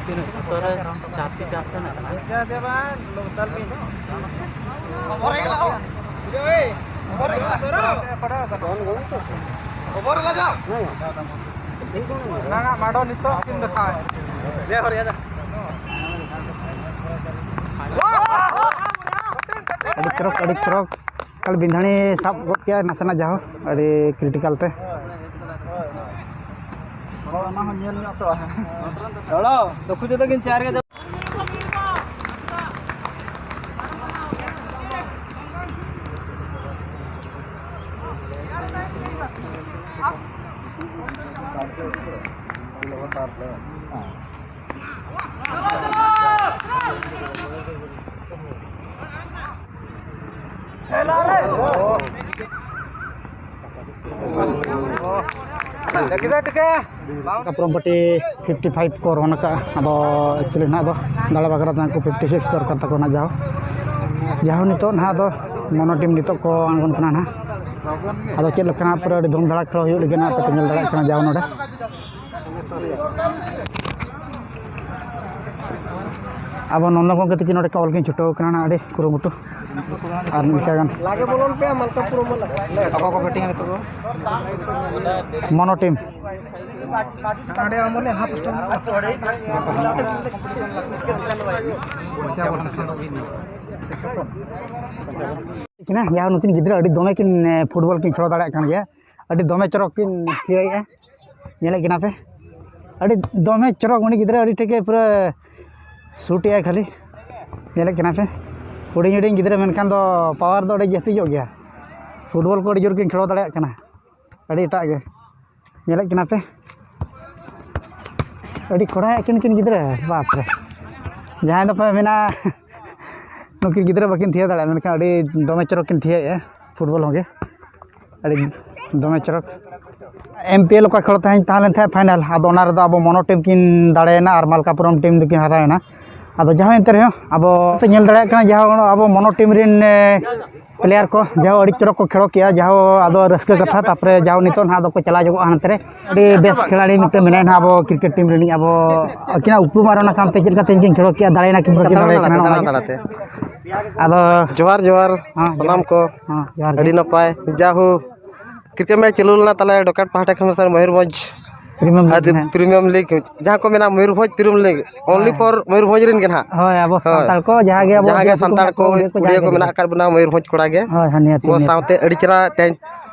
ᱛᱤᱱᱟᱹᱜ ᱡᱷᱚᱛᱚ ᱨᱮ ᱪᱟᱨᱴᱤ ᱪᱟᱨᱴᱤ ᱢᱮᱱᱟᱜ ᱠᱟᱱᱟ᱾ ᱚᱱᱟ ᱢᱟᱰᱚ ᱱᱤᱛᱚᱜ ᱠᱤᱱ ᱫᱮᱠᱷᱟᱣ᱾ ᱟᱹᱰᱤ ᱪᱚᱨᱚᱠ, ᱟᱹᱰᱤ ᱪᱚᱨᱚᱠ᱾ ᱠᱟᱞ ᱵᱤᱸᱫᱷᱟᱹᱲᱤ ᱥᱟᱵ ᱜᱚᱫ ᱠᱮᱜᱼᱟ ᱱᱟᱥᱮᱱᱟᱜ ᱡᱟᱦᱳ, ᱟᱹᱰᱤ ᱠᱨᱤᱴᱤᱠᱟᱞ ᱛᱮ᱾ ᱚᱱᱟ ᱦᱚᱸ ᱧᱮᱞ ᱧᱚᱜ ᱛᱚ᱾ ᱫᱚᱠᱷᱩ ᱡᱚᱛᱚ ᱠᱤᱱ ᱪᱟᱨ ᱜᱮ᱾ ᱠᱟᱯᱨᱚᱢ ᱯᱟᱴᱤ ᱯᱷᱤᱯᱴᱤ ᱯᱷᱟᱭᱤᱵᱷ ᱠᱚ ᱨᱚᱱ ᱟᱠᱟᱫᱼᱟ᱾ ᱟᱫᱚ ᱮᱠᱪᱩᱭᱮᱞᱤ ᱱᱟᱦᱟᱜ ᱫᱚ ᱫᱟᱲᱮ ᱵᱟᱠᱷᱨᱟ ᱛᱮ ᱩᱱᱠᱩ ᱯᱷᱤᱯᱴᱤ ᱥᱤᱠᱥ ᱫᱚᱨᱠᱟᱨ ᱛᱟᱠᱚ ᱱᱟᱦᱟᱜ᱾ ᱡᱟᱦᱳ ᱡᱟᱦᱳ ᱱᱤᱛᱚᱜ ᱱᱟᱦᱟᱜ ᱫᱚ ᱢᱚᱱᱳ ᱴᱤᱢ ᱱᱤᱛᱚᱜ ᱠᱚ ᱟᱬᱜᱚᱱ ᱠᱟᱱᱟ ᱱᱟᱦᱟᱜ᱾ ᱟᱫᱚ ᱪᱮᱫ ᱞᱮᱠᱟ ᱱᱟᱦᱟᱜ ᱯᱩᱨᱟᱹ ᱟᱹᱰᱤ ᱫᱷᱩᱢᱫᱷᱟᱲᱟ ᱠᱷᱮᱞ ᱦᱩᱭᱩᱜ ᱞᱟᱹᱜᱤᱫ ᱱᱟᱦᱟᱜ ᱯᱮ ᱧᱮᱞ ᱫᱟᱲᱮᱭᱟᱜ ᱠᱟᱱᱟ ᱡᱟᱦᱳ ᱱᱚᱰᱮ᱾ ᱟᱵᱚ ᱱᱚᱱᱫᱚ ᱜᱚᱢᱠᱮ ᱛᱟᱹᱠᱤᱱ ᱱᱚᱰᱮ ᱠᱚ ᱚᱞ ᱠᱤᱱ ᱪᱷᱩᱴᱟᱹᱣ ᱠᱟᱱᱟ ᱱᱟᱦᱟᱜ ᱟᱹᱰᱤ ᱠᱩᱨᱩᱢᱩᱴᱩ᱾ ᱟᱨ ᱱᱤᱝᱠᱟ ᱜᱟᱱ ᱞᱟᱜᱮ ᱵᱚᱞᱚᱱ ᱯᱮ ᱢᱟᱞᱠᱟᱯᱩᱨ ᱢᱟᱞᱟ᱾ ᱚᱠᱚᱭ ᱠᱚ ᱵᱮᱴᱤᱝ ᱱᱤᱛᱚᱜ ᱫᱚ? ᱢᱚᱱᱳ ᱴᱤᱢ᱾ ᱱᱚᱰᱮ ᱟᱢ ᱵᱚᱞᱮ ᱦᱟᱯ ᱥᱴᱚᱢ᱾ ᱠᱤᱱᱟ ᱭᱟ, ᱱᱩᱠᱤᱱ ᱜᱤᱫᱽᱨᱟᱹ ᱟᱹᱰᱤ ᱫᱚᱢᱮ ᱠᱤᱱ, ᱮ, ᱯᱷᱩᱴᱵᱚᱞ ᱠᱤᱱ ᱠᱷᱮᱞᱳ ᱫᱟᱲᱮᱭᱟᱜ ᱠᱟᱱ ᱜᱮᱭᱟ᱾ ᱟᱹᱰᱤ ᱫᱚᱢᱮ ᱪᱚᱨᱚᱠ ᱠᱤᱱ ᱛᱷᱤᱭᱟᱹᱭᱮᱫᱼᱟ᱾ ᱧᱮᱞᱮᱫ ᱠᱤᱱᱟ ᱯᱮ, ᱟᱹᱰᱤ ᱫᱚᱢᱮ ᱪᱚᱨᱚᱠ ᱩᱱᱤ ᱜᱤᱫᱽᱨᱟᱹ ᱟᱹᱰᱤ ᱴᱷᱤᱠ ᱜᱮ ᱯᱩᱨᱟᱹ ᱥᱩᱴ ᱮᱫᱟᱭ ᱠᱷᱟᱹᱞᱤ᱾ ᱧᱮᱞᱮᱫ ᱠᱤᱱᱟ ᱯᱮ, ᱦᱩᱰᱤᱧ ᱦᱩᱰᱤᱧ ᱜᱤᱫᱽᱨᱟᱹ ᱢᱮᱱᱠᱷᱟᱱ ᱫᱚ ᱯᱟᱣᱟᱨ ᱫᱚ ᱟᱹᱰᱤ ᱡᱟᱹᱥᱛᱤ ᱧᱚᱜ ᱜᱮᱭᱟ᱾ ᱯᱷᱩᱴᱵᱚᱞ ᱠᱚ ᱟᱹᱰᱤ ᱡᱳᱨ ᱠᱤᱱ ᱠᱷᱮᱞᱳ ᱫᱟᱲᱮᱭᱟᱜ ᱠᱟᱱᱟ᱾ ᱟᱹᱰᱤ ᱮᱴᱟᱜ ᱜᱮ᱾ ᱧᱮᱞᱮᱫ ᱠᱤᱱᱟ ᱯᱮ? ᱟᱹᱰᱤ ᱠᱚᱲᱟᱭᱮᱫ ᱠᱤᱱ ᱠᱤᱱ ᱜᱤᱫᱽᱨᱟᱹ, ᱵᱟᱯ ᱨᱮ᱾ ᱡᱟᱦᱟᱸᱭ ᱫᱚᱯᱮ ᱢᱮᱱᱟ, ᱱᱩᱠᱤᱱ ᱜᱤᱫᱽᱨᱟᱹ ᱵᱟᱹᱠᱤᱱ ᱛᱷᱤᱭᱟᱹ ᱫᱟᱲᱮᱭᱟᱜᱼᱟ, ᱢᱮᱱᱠᱷᱟᱱ ᱟᱹᱰᱤ ᱫᱚᱢᱮ ᱪᱚᱨᱚᱠ ᱠᱤᱱ ᱛᱷᱤᱭᱟᱹᱭᱮᱫᱼᱟ ᱯᱷᱩᱴᱵᱚᱞ ᱦᱚᱸ ᱜᱮ᱾ ᱟᱹᱰᱤ ᱫᱚᱢᱮ ᱪᱚᱨᱚᱠ᱾ ᱮᱢ ᱯᱤ ᱮᱞ ᱚᱠᱟ ᱠᱷᱮᱞ ᱛᱟᱦᱮᱸ, ᱛᱟᱦᱮᱸ ᱞᱮᱱ ᱛᱟᱦᱮᱸᱫ ᱯᱷᱟᱭᱱᱟᱞ, ᱟᱫᱚ ᱚᱱᱟ ᱨᱮᱫᱚ ᱟᱵᱚ ᱢᱚᱱᱳ ᱴᱤᱢ ᱠᱤᱱ ᱫᱟᱲᱮᱭᱮᱱᱟ ᱟᱨ ᱢᱟᱞᱠᱟᱯᱩᱨᱚᱢ ᱴᱤᱢ ᱫᱚᱠᱤᱱ ᱦᱟᱨᱟᱣᱮᱱᱟ᱾ ᱟᱫᱚ ᱡᱟᱦᱟᱸ ᱮᱱᱛᱮ ᱨᱮᱦᱚᱸ ᱟᱵᱚ ᱯᱮ ᱧᱮᱞ ᱫᱟᱲᱮᱭᱟᱜ ᱠᱟᱱᱟ, ᱡᱟᱦᱟᱸ ᱟᱵᱚ ᱢᱚᱱᱳ ᱴᱤᱢ ᱨᱮᱱ, ᱮ, ᱯᱞᱮᱭᱟᱨ ᱠᱚ ᱡᱟᱦᱳ ᱟᱹᱰᱤ ᱪᱚᱨᱚᱠ ᱠᱚ ᱠᱷᱮᱞᱳ ᱠᱮᱜᱼᱟ, ᱡᱟᱦᱳ ᱟᱫᱚ ᱨᱟᱹᱥᱠᱟᱹ ᱠᱟᱛᱷᱟ᱾ ᱛᱟᱨᱯᱚᱨᱮ ᱡᱟᱦᱳ ᱱᱤᱛᱚᱜ ᱱᱟᱦᱟᱜ ᱫᱚᱠᱚ ᱪᱟᱞᱟᱣ ᱧᱚᱜᱚᱜᱼᱟ ᱦᱟᱱᱛᱮ ᱨᱮ᱾ ᱟᱹᱰᱤ ᱵᱮᱥ ᱠᱷᱤᱞᱟᱲᱤ ᱢᱤᱫᱴᱮᱱ ᱢᱮᱱᱟᱭᱟ ᱱᱟᱦᱟᱜ ᱟᱵᱚ ᱠᱨᱤᱠᱮᱴ ᱴᱤᱢ ᱨᱤᱱᱤᱡ, ᱟᱵᱚ ᱟᱹᱠᱤᱱᱟᱜ ᱩᱯᱨᱩᱢ ᱟᱨ ᱚᱱᱟ ᱥᱟᱶᱛᱮ ᱪᱮᱫ ᱞᱮᱠᱟᱛᱮ ᱠᱤᱱ ᱠᱷᱮᱞᱳ ᱠᱮᱜᱼᱟ, ᱫᱟᱲᱮᱭᱮᱱᱟ ᱠᱤᱱ ᱵᱟᱹᱠᱤᱱ ᱫᱟᱲᱮᱭᱟᱜ ᱠᱟᱱᱟ ᱱᱚᱣᱟ ᱜᱮ᱾ ᱟᱫᱚ ᱡᱚᱦᱟᱨ, ᱡᱚᱦᱟᱨ ᱦᱮᱸ, ᱥᱟᱱᱟᱢ ᱠᱚ᱾ ᱦᱮᱸ, ᱡᱚᱦᱟᱨ ᱜᱮ᱾ ᱟᱹᱰᱤ ᱱᱟᱯᱟᱭ᱾ ᱡᱟᱦᱳ ᱠᱨᱤᱠᱮᱴ ᱢᱮᱪ ᱪᱟᱹᱞᱩ ᱞᱮᱱᱟ ᱛᱟᱞᱮ ᱰᱚᱠᱮᱴ ᱯᱟᱦᱴᱟ ᱠᱷᱚᱱ ᱥᱮ ᱢᱚᱭᱩᱨᱵᱷᱚᱸᱡᱽ ᱯᱨᱤᱢᱤᱭᱟᱢ ᱞᱤᱜᱽ ᱟᱫᱚ ᱦᱮᱸ᱾ ᱯᱨᱤᱢᱤᱭᱟᱢ ᱞᱤᱜᱽ, ᱡᱟᱦᱟᱸ ᱠᱚ ᱢᱮᱱᱟ ᱢᱚᱭᱩᱨᱵᱷᱚᱸᱡᱽ ᱯᱨᱤᱢᱤᱭᱟᱢ ᱞᱤᱜᱽ, only ᱦᱳᱭ᱾ For ᱢᱚᱭᱩᱨᱵᱷᱚᱸᱡᱽ ᱨᱮᱱ ᱜᱮ ᱱᱟᱦᱟᱜ᱾ ᱦᱳᱭ, ᱟᱵᱚ ᱦᱳᱭ᱾ ᱥᱟᱱᱛᱟᱲ ᱠᱚ ᱡᱟᱦᱟᱸ ᱜᱮ ᱟᱵᱚ ᱡᱟᱦᱟᱸ ᱜᱮ ᱡᱟᱹᱛᱤ ᱥᱟᱱᱛᱟᱲ ᱠᱚ, ᱠᱚ, ᱤᱭᱟᱹ ᱠᱚ, ᱠᱩᱲᱤᱭᱟᱹ ᱡᱟᱦᱟᱸ ᱠᱚ ᱜᱮ ᱢᱮᱱᱟᱜ ᱟᱠᱟᱫ ᱵᱚᱱᱟ ᱢᱚᱭᱩᱨᱵᱷᱚᱸᱡᱽ ᱠᱚᱲᱟ ᱜᱮ᱾ ᱦᱳᱭ, ᱦᱳᱭ, ᱱᱤᱦᱟᱹᱛ, ᱟᱵᱚ ᱱᱤᱦᱟᱹᱛ᱾ ᱥᱟᱶᱛᱮ ᱟᱹᱰᱤ ᱪᱮᱦᱨᱟ ᱛᱮᱦᱮᱧ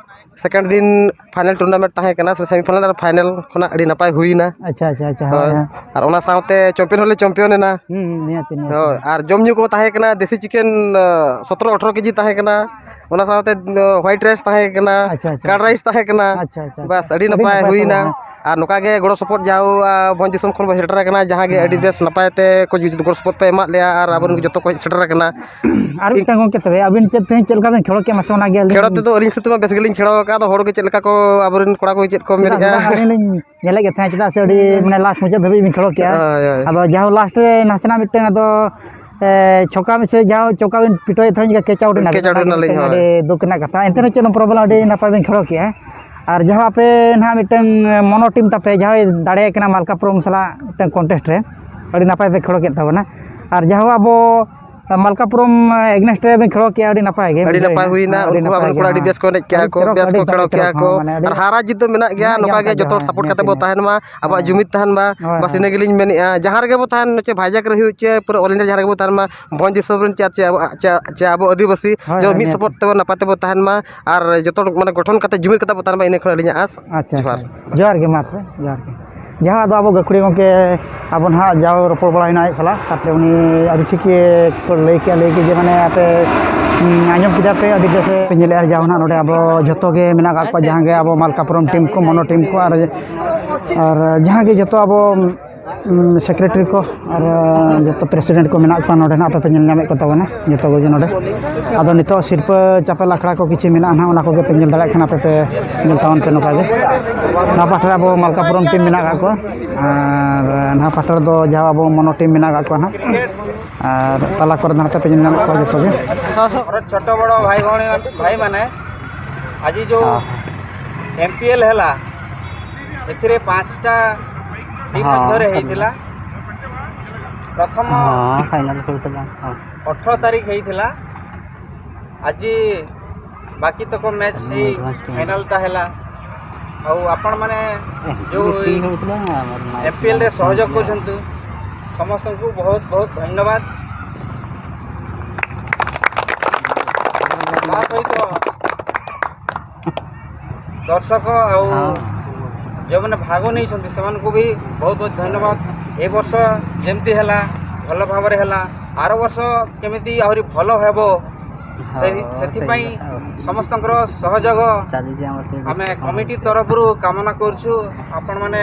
second ᱫᱤᱱ final tournament ᱛᱟᱦᱮᱸ ᱠᱟᱱᱟ, ᱥᱮ semi final ᱟᱨ final ᱠᱷᱚᱱᱟᱜ ᱟᱹᱰᱤ ᱱᱟᱯᱟᱭ ᱦᱩᱭᱱᱟ᱾ ᱟᱪᱪᱷᱟ, ᱟᱪᱪᱷᱟ, ᱟᱪᱪᱷᱟ, ᱦᱳᱭ, ᱦᱳᱭ, ᱦᱳᱭ᱾ ᱦᱳᱭ᱾ ᱟᱨ ᱚᱱᱟ ᱥᱟᱶᱛᱮ champion ᱦᱚᱸᱞᱮ champion ᱮᱱᱟ᱾ ᱦᱩᱸ, ᱦᱩᱸ, ᱱᱤᱦᱟᱹᱛ, ᱱᱤᱦᱟᱹᱛ᱾ ᱦᱳᱭ, ᱟᱨ ᱡᱚᱢ ᱧᱩ ᱠᱚ ᱛᱟᱦᱮᱸ ᱠᱟᱱᱟ, ᱫᱮᱥᱤ chicken, ᱟᱸ, ᱥᱚᱛᱨᱚ ᱟᱴᱷᱨᱚ ᱠᱮᱡᱤ ᱛᱟᱦᱮᱸ ᱠᱟᱱᱟ, ᱚᱱᱟ ᱥᱟᱶᱛᱮ, ᱟᱸ, white rice ᱛᱟᱦᱮᱸ ᱠᱟᱱᱟ, ᱟᱪᱪᱷᱟ, ᱟᱪᱪᱷᱟ, curd ᱟᱪᱪᱷᱟ᱾ Rice ᱛᱟᱦᱮᱸ ᱠᱟᱱᱟ᱾ ᱟᱪᱪᱷᱟ, ᱟᱪᱪᱷᱟ, ᱵᱟᱥ, ᱟᱪᱪᱷᱟ᱾ ᱟᱹᱰᱤ ᱟᱹᱰᱤ ᱱᱟᱯᱟᱭ ᱱᱟᱯᱟᱭ ᱦᱩᱭᱱᱟ᱾ ᱛᱚᱵᱮ, ᱦᱮᱸ᱾ ᱟᱨ ᱱᱚᱝᱠᱟ ᱜᱮ ᱜᱚᱲᱚ ᱥᱚᱯᱚᱦᱚᱫ ᱡᱟᱦᱟᱸ ᱵᱷᱚᱸᱡᱽ ᱫᱤᱥᱚᱢ ᱠᱷᱚᱱ ᱵᱚᱱ ᱥᱮᱴᱮᱨ ᱟᱠᱟᱱᱟ, ᱡᱟᱦᱟᱸ ᱜᱮ ᱟᱹᱰᱤ ᱵᱮᱥ ᱱᱟᱯᱟᱭ ᱛᱮ ᱠᱚ ᱡᱩ- ᱜᱚᱲᱚ ᱥᱚᱯᱚᱦᱚᱫ ᱯᱮ ᱮᱢᱟᱫ ᱞᱮᱭᱟ ᱟᱨ ᱟᱵᱚᱨᱮᱱ ᱡᱚᱛᱚ ᱠᱚ ᱦᱮᱡ ᱥᱮᱴᱮᱨ ᱟᱠᱟᱱᱟ᱾ ᱟᱨ ᱢᱤᱫᱴᱟᱝ ᱜᱚᱢᱠᱮ, ᱛᱚᱵᱮ ᱟᱹᱵᱤᱱ ᱪᱮᱫ ᱛᱮᱦᱮᱧ ᱪᱮᱫ ᱞᱮᱠᱟ ᱵᱤᱱ ᱠᱷᱮᱞᱳ ᱠᱮᱫ ᱢᱟᱥᱮ ᱚᱱᱟᱜᱮ ᱟᱹᱞᱤᱧ ᱠᱷᱮᱞᱳ ᱛᱮᱫᱚ ᱟᱹᱞᱤᱧ ᱥᱮᱫ ᱛᱮᱢᱟ ᱵᱮᱥ ᱜᱮᱞᱤᱧ ᱠᱷᱮᱞᱳ ᱟᱠᱟᱫ, ᱟᱫᱚ ᱦᱚᱲ ᱜᱮ ᱪᱮᱫ ᱞᱮᱠᱟ ᱠᱚ ᱟᱵᱚᱨᱮᱱ ᱠᱚᱲᱟ ᱠᱚ ᱪᱮᱫ ᱠᱚ ᱪᱮᱫᱟᱜ ᱢᱮᱱᱮᱫᱼᱟ᱾ ᱥᱮ ᱵᱟᱝ, ᱟᱹᱞᱤᱧ ᱞᱤᱧ ᱧᱮᱞᱮᱫ ᱜᱮ ᱛᱟᱦᱮᱸᱫ, ᱪᱮᱫᱟᱜ ᱥᱮ ᱟᱹᱰᱤ ᱢᱟᱱᱮ ᱞᱟᱥᱴ ᱢᱩᱪᱟᱹᱫ ᱫᱷᱟᱹᱵᱤᱡ ᱵᱤᱱ ᱠᱷᱮᱞᱳ ᱠᱮᱜᱼᱟ᱾ ᱦᱳᱭ, ᱦᱳᱭ᱾ ᱟᱫᱚ ᱡᱟᱦᱳ ᱞᱟᱥᱴ ᱨᱮ ᱱᱟᱥᱮᱱᱟᱜ ᱢᱤᱫᱴᱟᱝ ᱟᱫᱚ, ᱮ, ᱪᱷᱚᱠᱟ ᱢᱤᱫ ᱥᱮ ᱡᱟᱦᱳ ᱪᱷᱚᱠᱟ ᱵᱤᱱ ᱯᱤᱴᱟᱹᱭᱮᱫ ᱛᱟᱦᱮᱸᱫ, ᱠᱮᱪ ᱟᱣᱩᱴ ᱮᱱᱟ ᱠᱮᱪ ᱟᱣᱩᱴ ᱮᱱᱟᱞᱤᱧ, ᱢᱤᱫᱴᱟᱝ ᱦᱳᱭ᱾ ᱟᱹᱰᱤ ᱫᱩᱠ ᱨᱮᱱᱟᱜ ᱠᱟᱛᱷᱟ᱾ ᱮᱱᱛᱮ ᱨᱮᱦᱚᱸ ᱪᱮᱫ ᱦᱚᱸ ᱯᱨᱚᱵᱞᱮᱢ, ᱟᱹᱰᱤ ᱱᱟᱯᱟᱭ ᱵᱤᱱ ᱠᱷᱮᱞᱳ ᱠᱮᱜᱼᱟ᱾ ᱟᱨ ᱡᱟᱦᱳ ᱟᱯᱮ ᱱᱟᱦᱟᱜ ᱢᱤᱫᱴᱟᱝ ᱢᱚᱱᱳ ᱴᱤᱢ ᱛᱟᱯᱮ ᱡᱟᱦᱳᱭ ᱫᱟᱲᱮᱭᱟᱭ ᱠᱟᱱᱟ ᱢᱟᱞᱠᱟᱯᱩᱨᱚᱢ ᱥᱟᱞᱟᱜ ᱢᱤᱫᱴᱟᱝ ᱠᱚᱱᱴᱮᱥᱴ ᱨᱮ, ᱟᱹᱰᱤ ᱱᱟᱯᱟᱭ ᱯᱮ ᱠᱷᱮᱞᱳ ᱠᱮᱫ ᱛᱟᱵᱚᱱᱟ᱾ ᱟᱨ ᱡᱟᱦᱳ ᱟᱵᱚ ᱢᱟᱞᱠᱟᱯᱩᱨᱚᱢ ᱮᱜᱽᱱᱮᱥᱴ ᱨᱮ ᱵᱤᱱ ᱠᱷᱮᱞᱳ ᱠᱮᱜᱼᱟ, ᱟᱹᱰᱤ ᱱᱟᱯᱟᱭ ᱜᱮ ᱟᱹᱰᱤ ᱵᱩᱡᱷᱟᱹᱣ ᱱᱟᱯᱟᱭ ᱮᱱᱟ᱾ ᱦᱩᱭᱱᱟ, ᱟᱹᱰᱤ ᱩᱱᱠᱩ ᱱᱟᱯᱟᱭ ᱟᱵᱚᱨᱮᱱ ᱜᱮ, ᱠᱚᱲᱟ ᱟᱹᱰᱤ ᱦᱮᱸ᱾ ᱵᱮᱥ ᱠᱚ ᱮᱱᱮᱡ ᱠᱮᱜᱼᱟ ᱟᱹᱰᱤ ᱠᱚ, ᱪᱚᱨᱚᱠ, ᱵᱮᱥ ᱟᱹᱰᱤ ᱠᱚ ᱠᱷᱮᱞᱳ ᱪᱚᱨᱚᱠ, ᱠᱮᱜᱼᱟ ᱪᱚᱨᱚᱠ, ᱠᱚ᱾ ᱦᱚᱸ, ᱢᱟᱱᱮ ᱟᱹᱰᱤ ᱟᱨ ᱦᱟᱨᱟ ᱡᱤᱛ ᱫᱚ ᱢᱮᱱᱟᱜ ᱜᱮᱭᱟ, ᱢᱮᱱᱟᱜ ᱱᱚᱝᱠᱟ ᱜᱮᱭᱟ, ᱜᱮ ᱡᱚᱛᱚ ᱦᱚᱲ ᱦᱮᱸ᱾ ᱥᱟᱯᱳᱨᱴ ᱠᱟᱛᱮ ᱵᱚ ᱛᱟᱦᱮᱱ ᱢᱟ᱾ ᱟᱵᱚᱣᱟᱜ ᱦᱮᱸ᱾ ᱡᱩᱢᱤᱫ ᱛᱟᱦᱮᱱ ᱢᱟ᱾ ᱦᱳᱭ, ᱵᱟᱥ ᱦᱳᱭ᱾ ᱤᱱᱟᱹ ᱜᱮᱞᱤᱧ ᱢᱮᱱᱮᱫᱼᱟ, ᱡᱟᱦᱟᱸ ᱨᱮᱜᱮ ᱵᱚ ᱛᱟᱦᱮᱱ, ᱪᱮ ᱵᱷᱟᱭᱡᱟᱠ ᱨᱮ ᱦᱩᱭᱩᱜ, ᱪᱮ ᱯᱩᱨᱟᱹ ᱚᱞ ᱤᱱᱰᱤᱭᱟ ᱡᱟᱦᱟᱸ ᱨᱮᱜᱮ ᱵᱚ ᱛᱟᱦᱮᱱ ᱢᱟ, ᱵᱷᱚᱸᱡᱽ ᱫᱤᱥᱚᱢ ᱨᱮᱱ ᱪᱮ ᱟᱨ ᱪᱮ ᱟᱵᱚ, ᱪᱮ, ᱪᱮ ᱟᱵᱚ ᱟᱹᱫᱤᱵᱟᱹᱥᱤ ᱦᱳᱭ, ᱡᱮ ᱦᱳᱭ, ᱢᱤᱫ ᱱᱤᱦᱟᱹᱛ᱾ ᱥᱟᱯᱳᱨᱴ ᱛᱮᱵᱚ ᱱᱟᱯᱟᱭ ᱛᱮᱵᱚ ᱛᱟᱦᱮᱱ ᱢᱟ ᱟᱨ ᱡᱚᱛᱚ ᱦᱚᱲ ᱢᱟᱱᱮ ᱜᱚᱴᱷᱚᱱ ᱠᱟᱛᱮ ᱡᱩᱢᱤᱫ ᱠᱟᱛᱮ ᱵᱚ ᱛᱟᱦᱮᱱ ᱢᱟ, ᱤᱱᱟᱹ ᱠᱷᱚᱱ ᱟᱹᱞᱤᱧᱟᱜ ᱟᱸᱥ᱾ ᱟᱪᱪᱷᱟ, ᱡᱚᱦᱟᱨ᱾ ᱟᱪᱪᱷᱟ᱾ ᱡᱚᱦᱟᱨ ᱜᱮ, ᱢᱟ ᱛᱚᱵᱮ, ᱡᱚᱦᱟᱨ ᱜᱮ᱾ ᱡᱟᱦᱟᱸ ᱫᱚ ᱟᱵᱚ ᱜᱟᱹᱠᱷᱩᱲᱤᱭᱟᱹ ᱜᱚᱢᱠᱮ ᱟᱵᱚ ᱱᱟᱦᱟᱜ ᱡᱟᱣ ᱨᱚᱯᱚᱲ ᱵᱟᱲᱟ ᱦᱩᱭᱱᱟ ᱟᱡ ᱥᱟᱞᱟᱜ, ᱛᱟᱨᱯᱚᱨᱮ ᱩᱱᱤ ᱟᱹᱰᱤ ᱴᱷᱤᱠ ᱜᱮ ᱠᱚ ᱞᱟᱹᱭ ᱠᱮᱜᱼᱟ, ᱞᱟᱹᱭ ᱠᱮᱜᱼᱟ ᱡᱮ ᱢᱟᱱᱮ ᱟᱯᱮ, ᱩᱸ, ᱟᱸᱡᱚᱢ ᱠᱮᱫᱟ ᱯᱮ ᱟᱹᱰᱤ ᱵᱮᱥ ᱯᱮ ᱧᱮᱞᱮᱜᱼᱟ, ᱡᱟᱦᱟᱸ ᱱᱟᱦᱟᱜ ᱱᱚᱰᱮ ᱟᱵᱚ ᱡᱷᱚᱛᱚ ᱜᱮ ᱢᱮᱱᱟᱜ ᱟᱠᱟᱫ ᱠᱚᱣᱟ, ᱡᱟᱦᱟᱸ ᱜᱮ ᱟᱵᱚ ᱢᱟᱞᱠᱟᱯᱩᱨᱚᱢ ᱴᱤᱢ ᱠᱚ, ᱢᱚᱱᱳ ᱴᱤᱢ ᱠᱚ, ᱟᱨ, ᱟᱨ ᱡᱟᱦᱟᱸ ᱜᱮ ᱡᱷᱚᱛᱚ ᱟᱵᱚ ᱩᱸ, ᱥᱮᱠᱨᱮᱴᱟᱨᱤ ᱠᱚ ᱟᱨ, ᱟᱸ, ᱡᱚᱛᱚ ᱯᱨᱮᱥᱤᱰᱮᱱᱴ ᱠᱚ ᱢᱮᱱᱟᱜ ᱠᱚᱣᱟ ᱱᱚᱰᱮ ᱱᱟᱜ, ᱟᱯᱮ ᱯᱮ ᱧᱮᱞ ᱧᱟᱢᱮᱫ ᱠᱚ ᱛᱟᱵᱚᱱᱟ ᱡᱚᱛᱚ ᱠᱚᱜᱮ ᱱᱚᱰᱮ᱾ ᱟᱫᱚ ᱱᱤᱛᱚᱜ ᱥᱤᱨᱯᱟᱹ ᱪᱟᱯᱮᱞ ᱟᱠᱷᱲᱟ ᱠᱚ ᱠᱤᱪᱷᱩ ᱢᱮᱱᱟᱜᱼᱟ ᱱᱟᱦᱟᱜ, ᱚᱱᱟ ᱠᱚᱜᱮ ᱯᱮ ᱧᱮᱞ ᱫᱟᱲᱮᱭᱟᱜ ᱠᱷᱟᱱ ᱟᱯᱮ ᱯᱮ ᱧᱮᱞ ᱛᱟᱵᱚᱱ ᱯᱮ ᱱᱚᱝᱠᱟ ᱜᱮ᱾ ᱱᱚᱣᱟ ᱯᱟᱦᱴᱟ ᱨᱮ ᱟᱵᱚ ᱢᱟᱞᱠᱟᱯᱩᱨᱚᱢ ᱴᱤᱢ ᱢᱮᱱᱟᱜ ᱟᱠᱟᱫ ᱠᱚᱣᱟ ᱟᱨ ᱱᱚᱣᱟ ᱯᱟᱦᱴᱟ ᱨᱮᱫᱚ ᱡᱟᱦᱟᱸ ᱟᱵᱚ ᱢᱚᱱᱳ ᱴᱤᱢ ᱢᱮᱱᱟᱜ ᱟᱠᱟᱫ ᱠᱚᱣᱟ ᱱᱟᱦᱟᱜ, ᱟᱨ ᱛᱟᱞᱟ ᱠᱚᱨᱮ ᱫᱚ ᱱᱟᱦᱟᱜ ᱯᱮ ᱧᱮᱞ ᱧᱟᱢᱮᱫ ᱠᱚᱣᱟ ᱡᱚᱛᱚ ᱜᱮ᱾ ᱢᱚᱨᱚ ᱪᱷᱳᱴᱳ ᱵᱚᱲᱚ ᱵᱷᱟᱭ ᱵᱷᱚᱱ, ᱵᱷᱟᱭ ᱢᱟᱱᱮ ᱟᱡᱤ ଯୋଉ ହଁ। ଏମ୍ ପି ଏଲ୍ ହେଲା, ଏଥିରେ ପାଞ୍ଚଟା ଟିମ୍ ହଁ, ମଧ୍ୟରେ ହେଇଥିଲା। ପ୍ରଥମ ହଁ, ଫାଇନାଲ ଖେଳୁଥିଲା। ହଁ। ଅଠର ତାରିଖ ହେଇଥିଲା। ଆଜି ବାକି ତକ ମ୍ୟାଚ୍ ହେଇ ଫାଇନାଲଟା ହେଲା। ଆଉ ଆପଣମାନେ ଯେଉଁ ଏମ୍ ପି ଏଲ୍ରେ ସହଯୋଗ କରୁଛନ୍ତି, ସମସ୍ତଙ୍କୁ ବହୁତ ବହୁତ ଧନ୍ୟବାଦ। ତା ସହିତ ଦର୍ଶକ ଆଉ ଯେଉଁମାନେ ଭାଗ ନେଇଛନ୍ତି, ସେମାନଙ୍କୁ ବି ବହୁତ ବହୁତ ଧନ୍ୟବାଦ। ଏ ବର୍ଷ ଯେମିତି ହେଲା, ଭଲ ଭାବରେ ହେଲା, ଆର ବର୍ଷ କେମିତି ଆହୁରି ଭଲ ହେବ, ସେହି, ହଁ, ସେଥିପାଇଁ ସେଇ କଥା ଆଉ। ସମସ୍ତଙ୍କର ସହଯୋଗ ଚାଲିଛି ଆମର, ଆମେ କମିଟି ତରଫରୁ କାମନା କରୁଛୁ। ଆପଣମାନେ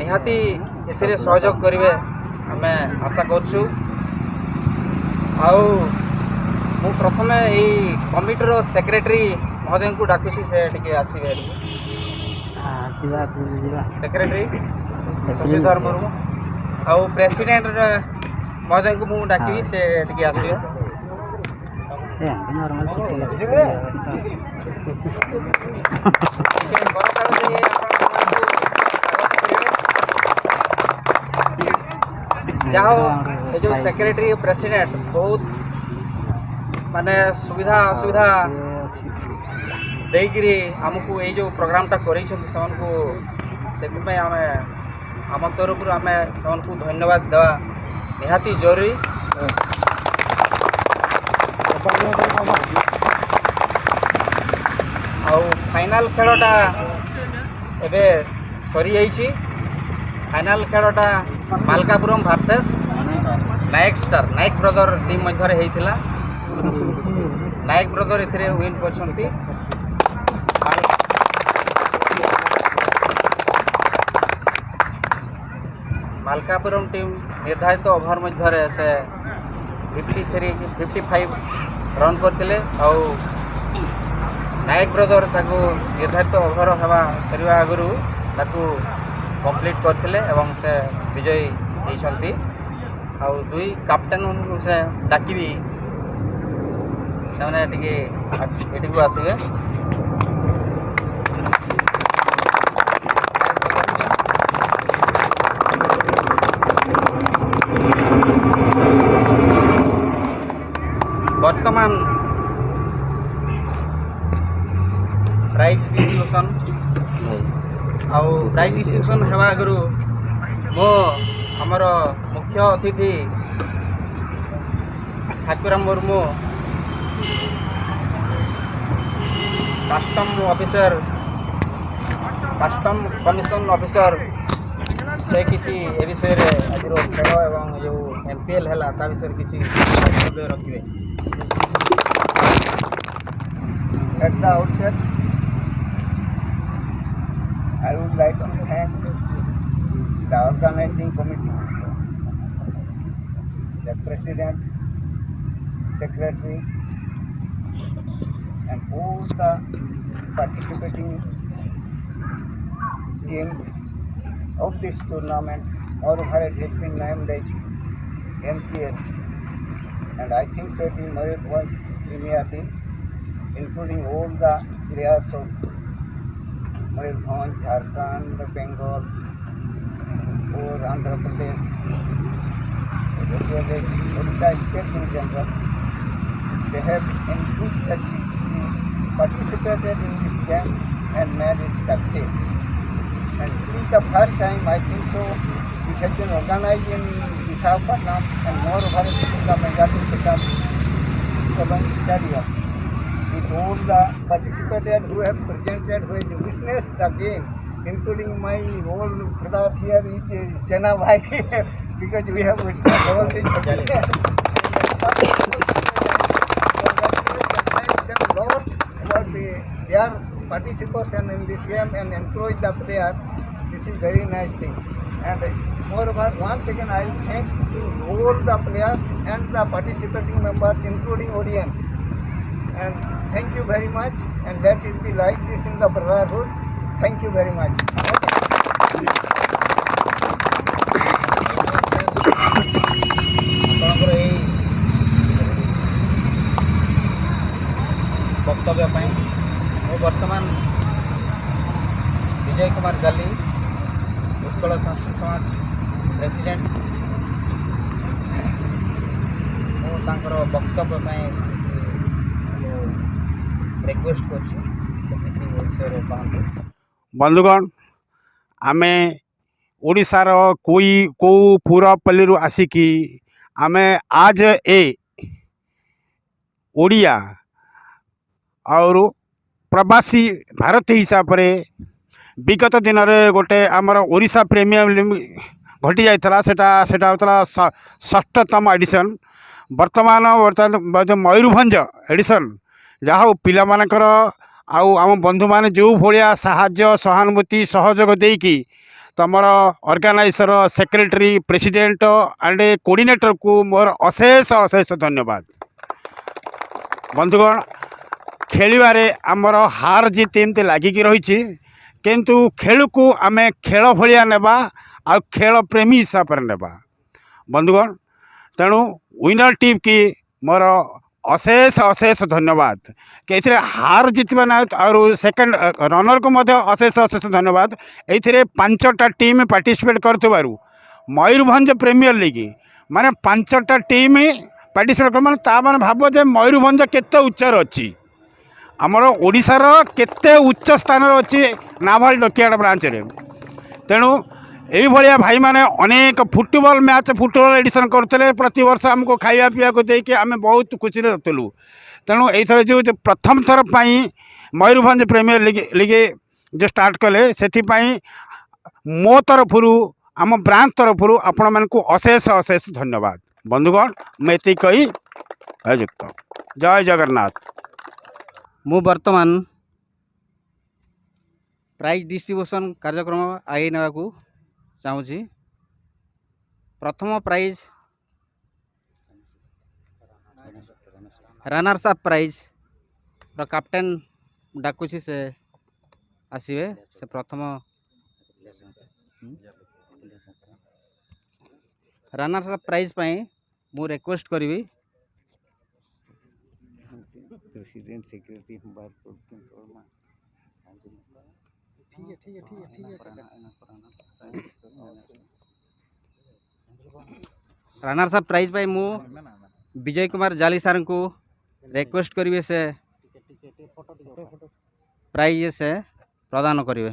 ନିହାତି ଏଥିରେ ସହଯୋଗ କରିବେ, ଆମେ ଆଶା କରୁଛୁ। ଆଉ ମୁଁ ପ୍ରଥମେ ଏଇ କମିଟିର ସେକ୍ରେଟାରୀ ମହୋଦୟଙ୍କୁ ଡାକୁଛି, ସେ ଟିକେ ଆସିବେ। ଯିବା, ଯିବା। ସେକ୍ରେଟାରୀ ଶଶିଧର ମୁର୍ମୁ, ଆଉ ପ୍ରେସିଡେଣ୍ଟ ମହୋଦୟଙ୍କୁ ମୁଁ ଡାକିବି, ସେ ଟିକେ ଆସିବେ। ଯାହା ହଉ, ଏ ଯେଉଁ ସେକ୍ରେଟାରୀ ପ୍ରେସିଡେଣ୍ଟ ବହୁତ ମାନେ ସୁବିଧା ଅସୁବିଧା ଦେଇକିରି ଆମକୁ ଏଇ ଯେଉଁ ପ୍ରୋଗ୍ରାମଟା କରେଇଛନ୍ତି, ସେମାନଙ୍କୁ, ସେଥିପାଇଁ ଆମେ, ଆମ ତରଫରୁ ଆମେ ସେମାନଙ୍କୁ ଧନ୍ୟବାଦ ଦେବା ନିହାତି ଜରୁରୀ। ଆଉ ଫାଇନାଲ ଖେଳଟା ଏବେ ସରିଯାଇଛି। ଫାଇନାଲ ଖେଳଟା Malkapuram versus Nayak star, Nayak brother team ମଧ୍ୟରେ ହେଇଥିଲା। ନାୟକ ବ୍ରଦର ଏଥିରେ ୱିନ୍ କରିଛନ୍ତି। ମାଲକାପୁରମ ଟିମ୍ ନିର୍ଦ୍ଧାରିତ ଓଭର ମଧ୍ୟରେ ସେ fifty three, fifty five run କରିଥିଲେ। ଆଉ ନାୟକ ବ୍ରଦର ତାକୁ ନିର୍ଦ୍ଧାରିତ ଓଭର ହେବା, ସରିବା ଆଗରୁ ତାକୁ କମ୍ପ୍ଲିଟ୍ କରିଥିଲେ ଏବଂ ସେ ବିଜୟୀ ହେଇଛନ୍ତି। ଆଉ ଦୁଇ କ୍ୟାପ୍ଟେନ୍ମାନଙ୍କୁ ସେ ଡାକିବି, ସେମାନେ ଟିକେ ଏଠିକୁ ଆସିବେ। ବର୍ତ୍ତମାନ ପ୍ରାଇଜ୍ ଡିଷ୍ଟ୍ରିବ୍ୟୁସନ୍, ଆଉ ପ୍ରାଇଜ୍ ଡିଷ୍ଟ୍ରିବ୍ୟୁସନ୍ ହେବା ଆଗରୁ ମୁଁ ଆମର ମୁଖ୍ୟ ଅତିଥି Thakuram Murmu, custom officer, custom commission officer, ସେ କିଛି ଏ ବିଷୟରେ, ଆଜିର ଖେଳ ଏବଂ ଯେଉଁ ଏମ୍ ପି ଏଲ୍ ହେଲା, ତା ବିଷୟରେ କିଛି ବକ୍ତବ୍ୟ ରଖିବେ। At the outset, I would like to thank the organizing committee, the president, secretary, and all the participating teams of this tournament. Moreover, it has been named as M P L, and I think so it will Mayurbhanj Premier League, including all the players of Mayurbhanj, Jharkhand, Bengal, or Andhra Pradesh, as well as Odisha state in general. They have enthusiastically participated in this game and made it success. And this is the first time, I think so, it has been organized in Visakhapatnam and moreover in the Meghalaya Stadium with all the participated who have presented, who have witnessed the game, including my old brother here is, uh, Chena Bhai, because we have witnessed all this. Congratulations, thanks them a lot for the, their participation in this game and encourage the players. This is very nice thing. And moreover, once again, I thanks to all the players and the participating members, including audience. And thank you very much. And let it be like this in the brotherhood. Thank you very much. ଆପଣଙ୍କର ଏଇ ବକ୍ତବ୍ୟ ପାଇଁ। ମୁଁ ବର୍ତ୍ତମାନ ବିଜୟ କୁମାର ଜାଲି, ଉତ୍କଳ ସଂସ୍କୃତ ସମାଜ president. ମୁଁ ତାଙ୍କର ବକ୍ତବ୍ୟ ପାଇଁ ରିକ୍ୱେଷ୍ଟ କରୁଛି, ସେ କିଛି ବିଷୟରେ କହନ୍ତୁ। ବନ୍ଧୁଗଣ, ଆମେ ଓଡ଼ିଶାର କୋଇ କୋଉ ପୁରପଲ୍ଲୀରୁ ଆସିକି ଆମେ ଆଜ ଏ ଓଡ଼ିଆ ଆଉ ପ୍ରବାସୀ ଭାରତୀୟ ହିସାବରେ ବିଗତ ଦିନରେ ଗୋଟେ ଆମର ଓଡ଼ିଶା ପ୍ରିମିୟର ଲିଗ୍ ଘଟି ଯାଇଥିଲା। ସେଟା ସେଟା ହେଉଥିଲା ଷ- ଷଷ୍ଠତମ ଏଡିସନ୍। ବର୍ତ୍ତମାନ ବର୍ତ୍ତମାନ ବ- ଯେଉଁ ମୟୂରଭଞ୍ଜ ଏଡିସନ୍, ଯାହା ହଉ, ପିଲାମାନଙ୍କର ଆଉ ଆମ ବନ୍ଧୁମାନେ ଯେଉଁ ଭଳିଆ ସାହାଯ୍ୟ, ସହାନୁଭୂତି, ସହଯୋଗ ଦେଇକି ତମର ଅର୍ଗାନାଇଜର, ସେକ୍ରେଟାରୀ, ପ୍ରେସିଡେଣ୍ଟ ଆଣ୍ଡ କୋଡ଼ିନେଟରକୁ ମୋର ଅଶେଷ ଅଶେଷ ଧନ୍ୟବାଦ। ବନ୍ଧୁଗଣ, ଖେଳିବାରେ ଆମର ହାର ଜିତ ଏମିତି ଲାଗିକି ରହିଛି, କିନ୍ତୁ ଖେଳକୁ ଆମେ ଖେଳ ଭଳିଆ ନେବା, ଆଉ ଖେଳ ପ୍ରେମୀ ହିସାବରେ ନେବା। ବନ୍ଧୁଗଣ, ତେଣୁ ୱିନର ଟିମ୍ କି ମୋର ଅଶେଷ ଅଶେଷ ଧନ୍ୟବାଦ। କି ଏଥିରେ ହାର ଜିତିବା ନା, ଆଉ ସେକେଣ୍ଡ ରନରକୁ ମଧ୍ୟ ଅଶେଷ ଅଶେଷ ଧନ୍ୟବାଦ। ଏଇଥିରେ ପାଞ୍ଚଟା ଟିମ୍ ପାର୍ଟିସିପେଟ୍ କରୁଥିବାରୁ ମୟୂରଭଞ୍ଜ ପ୍ରିମିୟର ଲିଗ୍, ମାନେ ପାଞ୍ଚଟା ଟିମ୍ ପାର୍ଟିସିପେଟ୍ କରୁ, ମାନେ ତା ମାନେ ଭାବ ଯେ ମୟୂରଭଞ୍ଜ କେତେ ଉଚ୍ଚରେ ଅଛି, ଆମର ଓଡ଼ିଶାର କେତେ ଉଚ୍ଚ ସ୍ଥାନରେ ଅଛି ନାଭାଲ ଡକୟାର୍ଡ ବ୍ରାଞ୍ଚରେ। ତେଣୁ ଏଇଭଳିଆ ଭାଇମାନେ ଅନେକ ଫୁଟବଲ ମ୍ୟାଚ୍, ଫୁଟବଲ ଏଡିସନ୍ କରୁଥିଲେ, ପ୍ରତିବର୍ଷ ଆମକୁ ଖାଇବା ପିଇବାକୁ ଦେଇକି ଆମେ ବହୁତ ଖୁସିରେ ରହୁଥିଲୁ। ତେଣୁ ଏଇଥର ଯେଉଁ, ଯେଉଁ ପ୍ରଥମ ଥର ପାଇଁ ମୟୂରଭଞ୍ଜ ପ୍ରିମିୟର ଲିଗ୍, ଲିଗ୍ ଯେଉଁ ଷ୍ଟାର୍ଟ କଲେ, ସେଥିପାଇଁ ମୋ ତରଫରୁ, ଆମ ବ୍ରାଞ୍ଚ ତରଫରୁ ଆପଣମାନଙ୍କୁ ଅଶେଷ ଅଶେଷ ଧନ୍ୟବାଦ। ବନ୍ଧୁଗଣ, ମୁଁ ଏତିକି କହି ନିଯୁକ୍ତ। ଜୟ ଜଗନ୍ନାଥ। ମୁଁ ବର୍ତ୍ତମାନ ପ୍ରାଇଜ୍ ଡିଷ୍ଟ୍ରିବ୍ୟୁସନ୍ କାର୍ଯ୍ୟକ୍ରମ ଆଗେଇ ନେବାକୁ ଚାହୁଁଛି। ପ୍ରଥମ ପ୍ରାଇଜ୍, ରନର୍ସ ଅପ୍ ପ୍ରାଇଜ୍ର କ୍ୟାପ୍ଟେନ୍ ଡାକୁଛି, ସେ ଆସିବେ। ସେ ପ୍ରଥମ ରନର୍ସ ଅପ୍ ପ୍ରାଇଜ୍ ପାଇଁ ମୁଁ ରିକ୍ୱେଷ୍ଟ କରିବି। प्रेसिडेंट सेक्रेटरी हम बात करते हैं थोड़ा। ठीक है, ठीक है, ठीक है, ठीक है, ठीक है। ରନର୍ସ ଅପ୍ ପ୍ରାଇଜ୍ ପାଇଁ ମୁଁ ବିଜୟ କୁମାର ଜାଲି ସାର୍ଙ୍କୁ ରିକ୍ୱେଷ୍ଟ କରିବି, ସେ ପ୍ରାଇଜ୍ ସେ ପ୍ରଦାନ କରିବେ।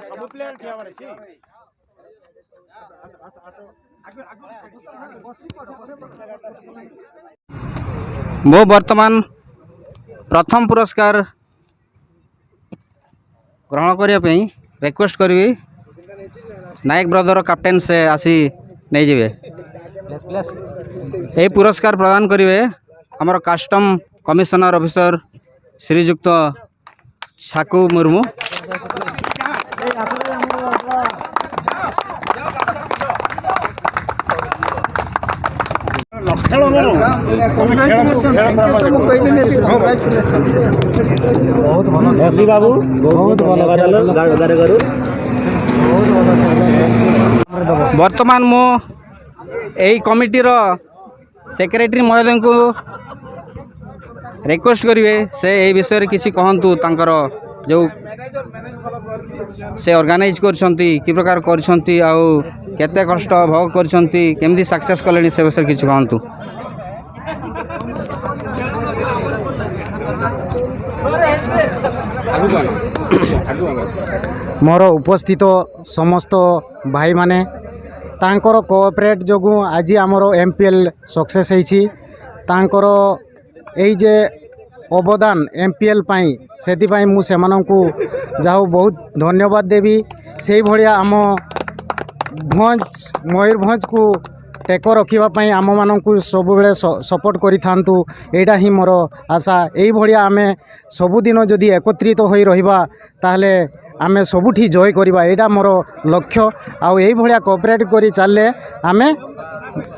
ସବୁ ପ୍ଲେୟାର ଠିଆ ହେବାର ଅଛି। ମୁଁ ବର୍ତ୍ତମାନ ପ୍ରଥମ ପୁରସ୍କାର ଗ୍ରହଣ କରିବା ପାଇଁ ରିକ୍ୱେଷ୍ଟ କରିବି, ନାୟକ ବ୍ରଦର କ୍ୟାପ୍ଟେନ୍ ସେ ଆସି ନେଇଯିବେ। ଏହି ପୁରସ୍କାର ପ୍ରଦାନ କରିବେ ଆମର କଷ୍ଟମ କମିଶନର ଅଫିସର ଶ୍ରୀଯୁକ୍ତ ଛାକୁ ମୁର୍ମୁ। ବର୍ତ୍ତମାନ ମୁଁ ଏହି କମିଟିର ସେକ୍ରେଟାରୀ ମହୋଦୟଙ୍କୁ ରିକ୍ୱେଷ୍ଟ କରିବେ, ସେ ଏହି ବିଷୟରେ କିଛି କହନ୍ତୁ, ତାଙ୍କର ଯେଉଁ ସେ ଅର୍ଗାନାଇଜ୍ କରିଛନ୍ତି, କି ପ୍ରକାର କରିଛନ୍ତି, ଆଉ କେତେ କଷ୍ଟ ଭୋଗ କରିଛନ୍ତି, କେମିତି ସକ୍ସେସ୍ କଲେଣି, ସେ ବିଷୟରେ କିଛି କହନ୍ତୁ। ମୋର ଉପସ୍ଥିତ ସମସ୍ତ ଭାଇମାନେ, ତାଙ୍କର କୋଅପରେଟ୍ ଯୋଗୁଁ ଆଜି ଆମର ଏମ୍ ପି ଏଲ୍ ସକ୍ସେସ୍ ହେଇଛି। ତାଙ୍କର ଏଇ ଯେ ଅବଦାନ ଏମ୍ ପି ଏଲ୍ ପାଇଁ, ସେଥିପାଇଁ ମୁଁ ସେମାନଙ୍କୁ ଯାହା ହଉ ବହୁତ ଧନ୍ୟବାଦ ଦେବି। ସେଇଭଳିଆ ଆମ ଭଞ୍ଜ, ମୟୂରଭଞ୍ଜକୁ ଟେକ ରଖିବା ପାଇଁ ଆମମାନଙ୍କୁ ସବୁବେଳେ ସ- ସପୋର୍ଟ କରିଥାନ୍ତୁ, ଏଇଟା ହିଁ ମୋର ଆଶା। ଏଇଭଳିଆ ଆମେ ସବୁଦିନ ଯଦି ଏକତ୍ରିତ ହୋଇ ରହିବା, ତାହେଲେ ଆମେ ସବୁଠି ଜୟ କରିବା, ଏଇଟା ମୋର ଲକ୍ଷ୍ୟ। ଆଉ ଏଇଭଳିଆ କୋଅପରେଟ୍ କରି ଚାଲିଲେ ଆମେ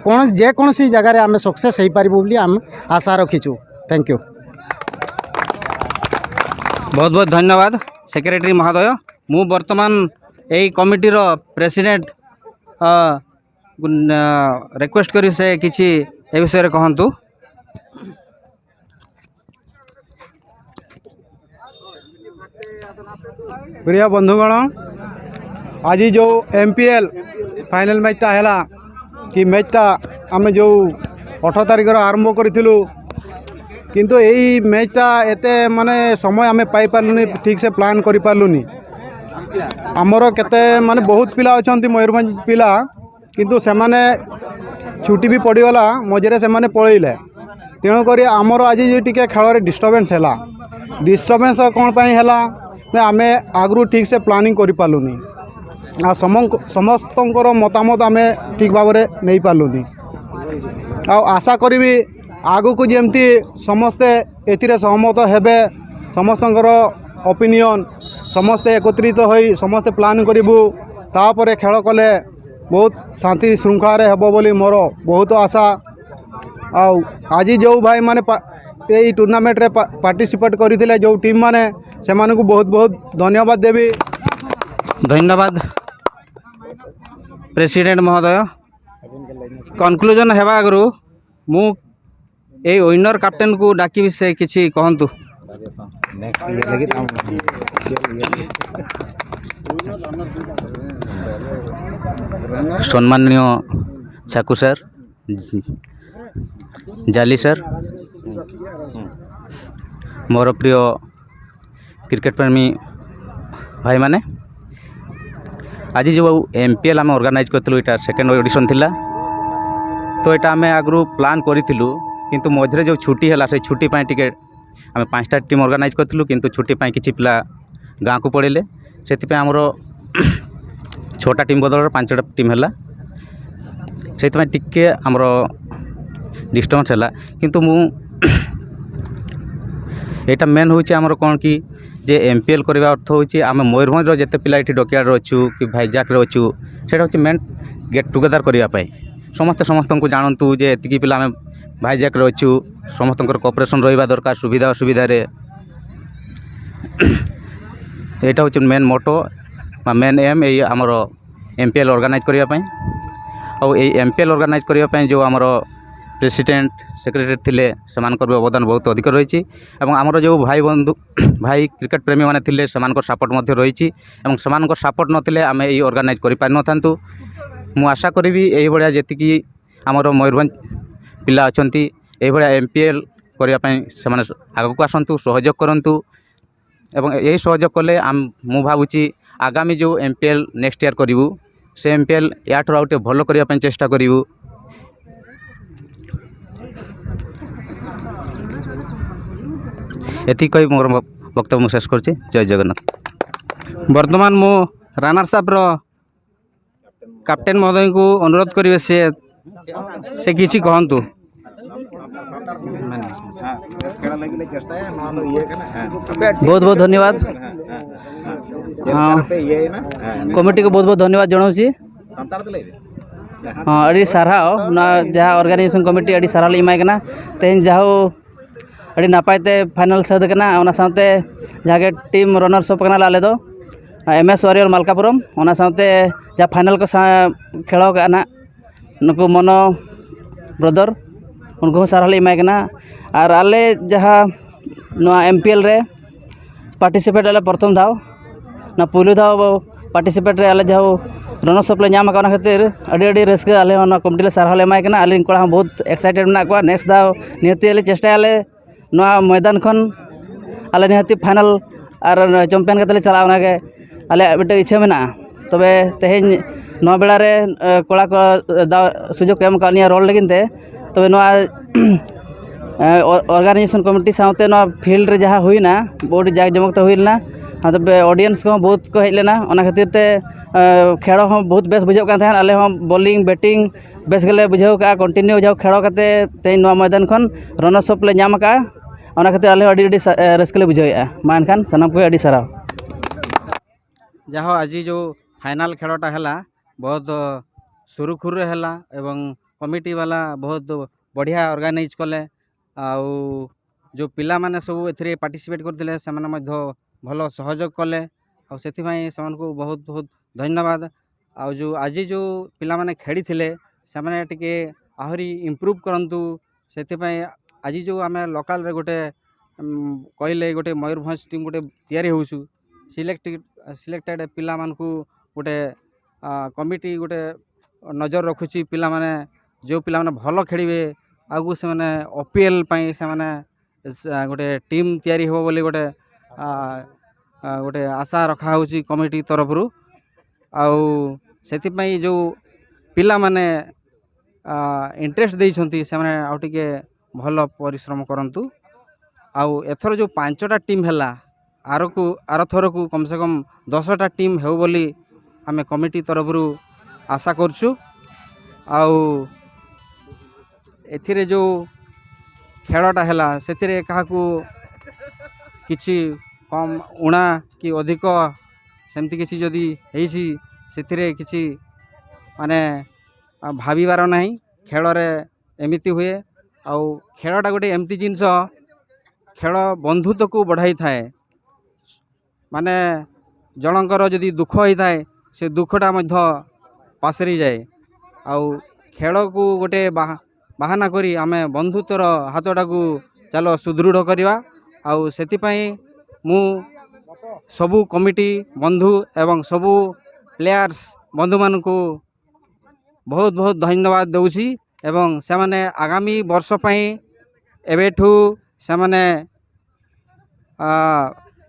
କୌଣସି, ଯେକୌଣସି ଜାଗାରେ ଆମେ ସକ୍ସେସ୍ ହେଇପାରିବୁ ବୋଲି ଆମେ ଆଶା ରଖିଛୁ। Thank you. ବହୁତ ବହୁତ ଧନ୍ୟବାଦ ସେକ୍ରେଟାରୀ ମହୋଦୟ। ମୁଁ ବର୍ତ୍ତମାନ ଏହି କମିଟିର ପ୍ରେସିଡେଣ୍ଟ ରିକ୍ୱେଷ୍ଟ କରି ସେ କିଛି ଏ ବିଷୟରେ କହନ୍ତୁ। ପ୍ରିୟ ବନ୍ଧୁଗଣ, ଆଜି ଯେଉଁ ଏମ୍ ପି ଏଲ୍ ଫାଇନାଲ୍ ମ୍ୟାଚ୍ଟା ହେଲା, କି ମ୍ୟାଚ୍ଟା ଆମେ ଯେଉଁ ଅଠର ତାରିଖରେ ଆରମ୍ଭ କରିଥିଲୁ, କିନ୍ତୁ ଏଇ ମ୍ୟାଚ୍ଟା ଏତେ ମାନେ ସମୟ ଆମେ ପାଇପାରିଲୁନି, ଠିକ୍ସେ ପ୍ଲାନ୍ କରିପାରିଲୁନି। ଆମର କେତେ ମାନେ ବହୁତ ପିଲା ଅଛନ୍ତି ମୟୂରଭଞ୍ଜ ପିଲା, କିନ୍ତୁ ସେମାନେ ଛୁଟି ବି ପଡ଼ିଗଲା, ମଝିରେ ସେମାନେ ପଳେଇଲେ। ତେଣୁକରି ଆମର ଆଜି ଯେ ଟିକେ ଖେଳରେ ଡିଷ୍ଟର୍ବାନ୍ସ ହେଲା, ଡିଷ୍ଟର୍ବାନ୍ସ କ'ଣ ପାଇଁ ହେଲା ନା ଆମେ ଆଗରୁ ଠିକ୍ ସେ ପ୍ଲାନିଂ କରିପାରିଲୁନି। ଆଉ ସମ ସମସ୍ତଙ୍କର ମତାମତ ଆମେ ଠିକ୍ ଭାବରେ ନେଇପାରିଲୁନି। ଆଉ ଆଶା କରିବି ଆଗକୁ ଯେମିତି ସମସ୍ତେ ଏଥିରେ ସହମତ ହେବେ, ସମସ୍ତଙ୍କର ଓପିନିଅନ୍, ସମସ୍ତେ ଏକତ୍ରିତ ହୋଇ ସମସ୍ତେ ପ୍ଲାନ୍ କରିବୁ, ତାପରେ ଖେଳ କଲେ ବହୁତ ଶାନ୍ତି ଶୃଙ୍ଖଳାରେ ହେବ ବୋଲି ମୋର ବହୁତ ଆଶା। ଆଉ ଆଜି ଯେଉଁ ଭାଇମାନେ ପା- ଏଇ ଟୁର୍ଣ୍ଣାମେଣ୍ଟରେ ପା- ପାର୍ଟିସିପେଟ୍ କରିଥିଲେ ଯେଉଁ ଟିମ୍ମାନେ, ସେମାନଙ୍କୁ ବହୁତ ବହୁତ ଧନ୍ୟବାଦ ଦେବି। ଧନ୍ୟବାଦ ପ୍ରେସିଡେଣ୍ଟ ମହୋଦୟ। କନକ୍ଲୁଜନ ହେବା ଆଗରୁ ମୁଁ ଏଇ ୱିନର କ୍ୟାପ୍ଟେନକୁ ଡାକିବି, ସେ କିଛି କହନ୍ତୁ। ସମ୍ମାନନୀୟ ଛାକୁ ସାର୍, ଜାଲି ସାର୍, ମୋର ପ୍ରିୟ କ୍ରିକେଟ ପ୍ରେମୀ ଭାଇମାନେ, ଆଜି ଯେଉଁ ଏମ୍ ପି ଏଲ୍ ଆମେ ଅର୍ଗାନାଇଜ୍ କରିଥିଲୁ, ଏଇଟା ସେକେଣ୍ଡ ଏଡ଼ିସନ୍ ଥିଲା। ତ ଏଇଟା ଆମେ ଆଗରୁ ପ୍ଲାନ୍ କରିଥିଲୁ, କିନ୍ତୁ ମଝିରେ ଯେଉଁ ଛୁଟି ହେଲା, ସେଇ ଛୁଟି ପାଇଁ ଟିକେ ଆମେ ପାଞ୍ଚଟା ଟିମ୍ ଅର୍ଗାନାଇଜ୍ କରିଥିଲୁ, କିନ୍ତୁ ଛୁଟି ପାଇଁ କିଛି ପିଲା ଗାଁକୁ ପଳେଇଲେ। ସେଥିପାଇଁ ଆମର ଛଅଟା ଟିମ୍ ବଦଳରେ ପାଞ୍ଚଟା ଟିମ୍ ହେଲା। ସେଥିପାଇଁ ଟିକେ ଆମର ଡିଷ୍ଟର୍ବାନ୍ସ ହେଲା। କିନ୍ତୁ ମୁଁ ଏଇଟା ମେନ୍ ହେଉଛି ଆମର କ'ଣ କି, ଯେ ଏମ୍ ପି ଏଲ୍ କରିବା ଅର୍ଥ ହେଉଛି ଆମେ ମୟୂରଭଞ୍ଜର ଯେତେ ପିଲା ଏଠି ଡକିଆଡ଼ରେ ଅଛୁ କି ଭାଇଜାକ୍ରେ ଅଛୁ, ସେଇଟା ହେଉଛି ମେନ୍ ଗେଟ୍ ଟୁଗେଦର୍ କରିବା ପାଇଁ। ସମସ୍ତେ ସମସ୍ତଙ୍କୁ ଜାଣନ୍ତୁ ଯେ ଏତିକି ପିଲା ଆମେ ଭାଇଜାକ୍ରେ ଅଛୁ, ସମସ୍ତଙ୍କର କୋଅପରେସନ୍ ରହିବା ଦରକାର ସୁବିଧା ଅସୁବିଧାରେ। ଏଇଟା ହେଉଛି ମେନ୍ ମୋଟୋ ବା ମେନ୍ ଏମ୍ ଏଇ ଆମର ଏମ୍ ପି ଏଲ୍ ଅର୍ଗାନାଇଜ୍ କରିବା ପାଇଁ। ଆଉ ଏଇ ଏମ୍ ପି ଏଲ୍ ଅର୍ଗାନାଇଜ୍ କରିବା ପାଇଁ ଯେଉଁ ଆମର ପ୍ରେସିଡେଣ୍ଟ, ସେକ୍ରେଟାରୀ ଥିଲେ, ସେମାନଙ୍କର ବି ଅବଦାନ ବହୁତ ଅଧିକ ରହିଛି। ଏବଂ ଆମର ଯେଉଁ ଭାଇ ବନ୍ଧୁ, ଭାଇ କ୍ରିକେଟ ପ୍ରେମୀମାନେ ଥିଲେ, ସେମାନଙ୍କର ସପୋର୍ଟ ମଧ୍ୟ ରହିଛି। ଏବଂ ସେମାନଙ୍କର ସପୋର୍ଟ ନଥିଲେ ଆମେ ଏଇ ଅର୍ଗାନାଇଜ୍ କରିପାରିନଥାନ୍ତୁ। ମୁଁ ଆଶା କରିବି ଏଇଭଳିଆ ଯେତିକି ଆମର ମୟୂରଭଞ୍ଜ ପିଲା ଅଛନ୍ତି, ଏଇଭଳିଆ ଏମ୍ ପି ଏଲ୍ କରିବା ପାଇଁ ସେମାନେ ଆଗକୁ ଆସନ୍ତୁ, ସହଯୋଗ କରନ୍ତୁ। ଏବଂ ଏହି ସହଯୋଗ କଲେ ଆମ୍- ମୁଁ ଭାବୁଛି ଆଗାମୀ ଯେଉଁ M P L next year କରିବୁ, ସେ ଏମ୍ ପି ଏଲ୍ ୟାଠାରୁ ଆଉ ଟିକେ ଭଲ କରିବା ପାଇଁ ଚେଷ୍ଟା କରିବୁ। ଏତିକି କହି ମୋର ବକ୍ତବ୍ୟ ମୁଁ ଶେଷ କରୁଛି। ଜୟ ଜଗନ୍ନାଥ। ବର୍ତ୍ତମାନ ମୁଁ ରନର୍ସ ଅପ୍ର କ୍ୟାପ୍ଟେନ୍ ମହୋଦୟଙ୍କୁ ଅନୁରୋଧ କରିବେ, ସେ ସେ କିଛି କହନ୍ତୁ। ବହୁତ ବହୁତ ଧନ୍ୟବାଦ। ᱦᱚᱸ, ᱠᱚᱢᱤᱴᱤ ᱠᱚ ᱵᱚᱦᱩᱛ ᱵᱚᱦᱩᱛ ᱫᱷᱚᱱᱭᱚᱵᱟᱫ ᱡᱚᱱᱟᱣᱩᱪᱤ᱾ ᱦᱚᱸ, ᱟᱹᱰᱤ ᱥᱟᱨᱦᱟᱣ, ᱱᱚᱣᱟ ᱡᱟᱦᱟᱸ ᱚᱨᱜᱟᱱᱟᱭᱡᱮᱥᱚᱱ ᱠᱚᱢᱤᱴᱤ, ᱟᱹᱰᱤ ᱥᱟᱨᱦᱟᱣ ᱞᱮ ᱮᱢᱟᱭ ᱠᱟᱱᱟ᱾ ᱛᱮᱦᱮᱧ ᱡᱟᱦᱳ ᱟᱹᱰᱤ ᱱᱟᱯᱟᱭ ᱛᱮ ᱯᱷᱟᱭᱱᱟᱞ ᱥᱟᱹᱛ ᱟᱠᱟᱱᱟ᱾ ᱚᱱᱟ ᱥᱟᱶᱛᱮ ᱡᱟᱦᱟᱸ ᱜᱮ ᱴᱤᱢ ᱨᱟᱱᱟᱨᱥ ᱟᱯ ᱠᱟᱱᱟᱞᱮ ᱟᱞᱮ ᱫᱚ, ᱮᱢ ᱮᱥ ᱣᱟᱨᱤᱭᱚᱨ ᱢᱟᱞᱠᱟᱯᱩᱨᱚᱢ, ᱚᱱᱟ ᱥᱟᱶᱛᱮ ᱡᱟᱦᱟᱸ ᱯᱷᱟᱭᱱᱟᱞ ᱠᱚ ᱥᱟ-, ᱠᱷᱮᱞᱟᱣ ᱠᱟᱜᱼᱟ ᱱᱟᱜ, ᱱᱩᱠᱩ ᱢᱚᱱᱳ ᱵᱨᱚᱫᱚᱨ, ᱩᱱᱠᱩ ᱦᱚᱸ ᱥᱟᱨᱦᱟᱣ ᱞᱮ ᱮᱢᱟᱭ ᱠᱟᱱᱟ᱾ ᱟᱨ ᱟᱞᱮ ᱡᱟᱦᱟᱸ ᱱᱚᱣᱟ ᱮᱢ ᱯᱤ ᱮᱞ ᱨᱮ ᱯᱟᱨᱴᱤᱥᱤᱯᱮᱴ ᱟᱞᱮ ᱯᱨᱚᱛᱷᱚᱢ ᱫᱷᱟᱣ, ᱚᱱᱟ ᱯᱩᱭᱞᱩ ᱫᱷᱟᱣ ᱯᱟᱨᱴᱤᱥᱤᱯᱮᱴ ᱨᱮ ᱟᱞᱮ ᱡᱟᱦᱟᱸ ᱨᱟᱱᱟᱨᱥ ᱟᱯ ᱞᱮ ᱧᱟᱢ ᱟᱠᱟᱫ, ᱚᱱᱟ ᱠᱷᱟᱹᱛᱤᱨ ᱟᱹᱰᱤ ᱟᱹᱰᱤ ᱨᱟᱹᱥᱠᱟᱹ᱾ ᱟᱞᱮ ᱦᱚᱸ ᱱᱚᱣᱟ ᱠᱚᱢᱤᱴᱤ ᱞᱮ ᱥᱟᱨᱦᱟᱣ ᱞᱮ ᱮᱢᱟᱭ ᱠᱟᱱᱟ᱾ ᱟᱹᱞᱤᱧ ᱠᱚᱲᱟ ᱦᱚᱸ ᱵᱚᱦᱩᱛ ᱮᱠᱥᱟᱭᱴᱮᱰ ᱢᱮᱱᱟᱜ ᱠᱚᱣᱟ᱾ ᱱᱮᱠᱥᱴ ᱫᱷᱟᱣ ᱱᱤᱦᱟᱹᱛᱤ ᱟᱞᱮ ᱪᱮᱥᱴᱟᱭᱟᱞᱮ ᱱᱚᱣᱟ ᱢᱚᱭᱫᱟᱱ ᱠᱷᱚᱱ ᱟᱞᱮ ᱱᱤᱦᱟᱹᱛᱤ ᱯᱷᱟᱭᱱᱟᱞ ᱟᱨ ᱪᱟᱢᱯᱤᱭᱟᱱ ᱠᱟᱛᱮ ᱞᱮ ᱪᱟᱞᱟᱜᱼᱟ, ᱚᱱᱟᱜᱮ ᱟᱞᱮᱭᱟᱜ ᱢᱤᱫᱴᱮᱱ ᱤᱪᱪᱷᱟᱹ ᱢᱮᱱᱟᱜᱼᱟ᱾ ᱛᱚᱵᱮ ᱛᱮᱦᱮᱧ ᱱᱚᱣᱟ ᱵᱮᱲᱟ ᱨᱮ, ᱮ, ᱠᱚᱲᱟ ᱠᱚ ᱫᱟᱣ ᱥᱩᱡᱳᱜᱽ ᱠᱚ ᱮᱢ ᱟᱠᱟᱫ ᱞᱤᱧᱟ ᱨᱚᱲ ᱞᱟᱹᱜᱤᱫ ᱛᱮ᱾ ᱛᱚᱵᱮ ᱱᱚᱣᱟ, ᱮ, ᱚ-, ᱚᱨᱜᱟᱱᱟᱭᱡᱮᱥᱚᱱ ᱠᱚᱢᱤᱴᱤ ᱥᱟᱶᱛᱮ ᱱᱚᱣᱟ ᱯᱷᱤᱞᱰ ᱨᱮ ᱡᱟᱦᱟᱸ ᱦᱩᱭᱱᱟ, ᱟᱹᱰᱤ ᱡᱟᱠ ᱡᱚᱢᱚᱠ ᱛᱮ ᱦᱩᱭ ᱞᱮᱱᱟ᱾ ᱟᱨ ᱛᱚᱵᱮ ᱚᱰᱤᱭᱮᱱᱥ ᱠᱚᱦᱚᱸ ᱵᱚᱦᱩᱛ ᱠᱚ ᱦᱮᱡ ᱞᱮᱱᱟ, ᱚᱱᱟ ᱠᱷᱟᱹᱛᱤᱨ ᱛᱮ, ᱮ, ᱠᱷᱮᱞ ᱦᱚᱸ ᱵᱚᱦᱩᱛ ᱵᱮᱥ ᱵᱩᱡᱷᱟᱹᱜ ᱠᱟᱱ ᱛᱟᱦᱮᱸᱫ᱾ ᱟᱞᱮ ᱦᱚᱸ ᱵᱚᱞᱤᱝ, ᱵᱮᱴᱤᱝ ᱵᱮᱥ ᱜᱮᱞᱮ ᱵᱩᱡᱷᱟᱹᱣ ᱠᱟᱜᱼᱟ᱾ ᱠᱚᱱᱴᱤᱱᱤᱭᱩ ᱡᱟᱦᱟᱸ ᱠᱷᱮᱞ ᱠᱟᱛᱮ ᱛᱮᱦᱮᱧ ᱱᱚᱣᱟ ᱢᱚᱭᱫᱟᱱ ᱠᱷᱚᱱ ᱨᱟᱱᱟᱨᱥ ᱟᱯ ᱞᱮ ᱧᱟᱢ ᱟᱠᱟᱫᱼᱟ, ᱚᱱᱟ ᱠᱷᱟᱹᱛᱤᱨ ᱟᱞᱮ ᱦᱚᱸ ᱟᱹᱰᱤ ᱟᱹᱰᱤ ᱥᱟ-, ᱮ, ᱨᱟᱹᱥᱠᱟᱹ ᱞᱮ ᱵᱩᱡᱷᱟᱹᱣᱮᱫᱼᱟ᱾ ᱢᱟ ᱮᱱᱠᱷᱟᱱ ᱥᱟᱱᱟᱢ ᱠᱚᱜᱮ ᱟᱹᱰᱤ ᱥᱟᱨᱦᱟᱣ᱾ ଯାହା ହଉ, ଆଜି ଯେଉଁ ଫାଇନାଲ୍ ଖେଳଟା ହେଲା, ବହୁତ ସୁରୁଖୁରୁରେ ହେଲା ଏବଂ କମିଟି ବାଲା ବହୁତ ବଢ଼ିଆ ଅର୍ଗାନାଇଜ୍ କଲେ। ଆଉ ଯେଉଁ ପିଲାମାନେ ସବୁ ଏଥିରେ ପାର୍ଟିସିପେଟ୍ କରିଥିଲେ, ସେମାନେ ମଧ୍ୟ ଭଲ ସହଯୋଗ କଲେ। ଆଉ ସେଥିପାଇଁ ସେମାନଙ୍କୁ ବହୁତ ବହୁତ ଧନ୍ୟବାଦ। ଆଉ ଯେଉଁ ଆଜି ଯେଉଁ ପିଲାମାନେ ଖେଳିଥିଲେ, ସେମାନେ ଟିକେ ଆହୁରି ଇମ୍ପ୍ରୁଭ୍ କରନ୍ତୁ। ସେଥିପାଇଁ ଆଜି ଯେଉଁ ଆମେ ଲୋକାଲ୍ରେ ଗୋଟେ, ଉଁ, କହିଲେ ଗୋଟେ ମୟୂରଭଞ୍ଜ ଟିମ୍ ଗୋଟେ ତିଆରି ହେଉଛୁ, ସିଲେକ୍ଟ ସିଲେକ୍ଟେଡ୍ ପିଲାମାନଙ୍କୁ ଗୋଟେ, ଆ, କମିଟି ଗୋଟେ ନଜର ରଖୁଛି। ପିଲାମାନେ, ଯେଉଁ ପିଲାମାନେ ଭଲ ଖେଳିବେ, ଆଗକୁ ସେମାନେ ଓ ପି ଏଲ୍ ପାଇଁ ସେମାନେ ସ-, ଗୋଟେ ଟିମ୍ ତିଆରି ହେବ ବୋଲି ଗୋଟେ, ଆ, ଆ, ଗୋଟେ ଆଶା ରଖାହେଉଛି କମିଟି ତରଫରୁ। ଆଉ ସେଥିପାଇଁ ଯେଉଁ ପିଲାମାନେ, ଆ, ଇଣ୍ଟରେଷ୍ଟ ଦେଇଛନ୍ତି, ସେମାନେ ଆଉ ଟିକେ ଭଲ ପରିଶ୍ରମ କରନ୍ତୁ। ଆଉ ଏଥର ଯେଉଁ ପାଞ୍ଚଟା ଟିମ୍ ହେଲା, ଆରକୁ, ଆର ଥରକୁ କମ୍ ସେ କମ୍ ଦଶଟା ଟିମ୍ ହେଉ ବୋଲି ଆମେ କମିଟି ତରଫରୁ ଆଶା କରୁଛୁ। ଆଉ ଏଥିରେ ଯେଉଁ ଖେଳଟା ହେଲା, ସେଥିରେ କାହାକୁ କିଛି କମ୍, ଊଣା କି ଅଧିକ ସେମିତି କିଛି ଯଦି ହେଇଛି, ସେଥିରେ କିଛି, ମାନେ, ଆ, ଭାବିବାର ନାହିଁ। ଖେଳରେ ଏମିତି ହୁଏ। ଆଉ ଖେଳଟା ଗୋଟେ ଏମିତି ଜିନିଷ, ଖେଳ ବନ୍ଧୁତ୍ୱକୁ ବଢ଼ାଇଥାଏ। ମାନେ, ଜଣଙ୍କର ଯଦି ଦୁଃଖ ହେଇଥାଏ, ସେ ଦୁଃଖଟା ମଧ୍ୟ ପାସେରି ଯାଏ। ଆଉ ଖେଳକୁ ଗୋଟେ ବାହା-, ବାହାନା କରି ଆମେ ବନ୍ଧୁତ୍ୱର ହାତଟାକୁ ଚାଲ ସୁଦୃଢ଼ କରିବା। ଆଉ ସେଥିପାଇଁ ମୁଁ ସବୁ କମିଟି ବନ୍ଧୁ ଏବଂ ସବୁ ପ୍ଲେୟାର୍ସ ବନ୍ଧୁମାନଙ୍କୁ ବହୁତ ବହୁତ ଧନ୍ୟବାଦ ଦେଉଛି। ଏବଂ ସେମାନେ ଆଗାମୀ ବର୍ଷ ପାଇଁ ଏବେଠୁ ସେମାନେ, ଆ,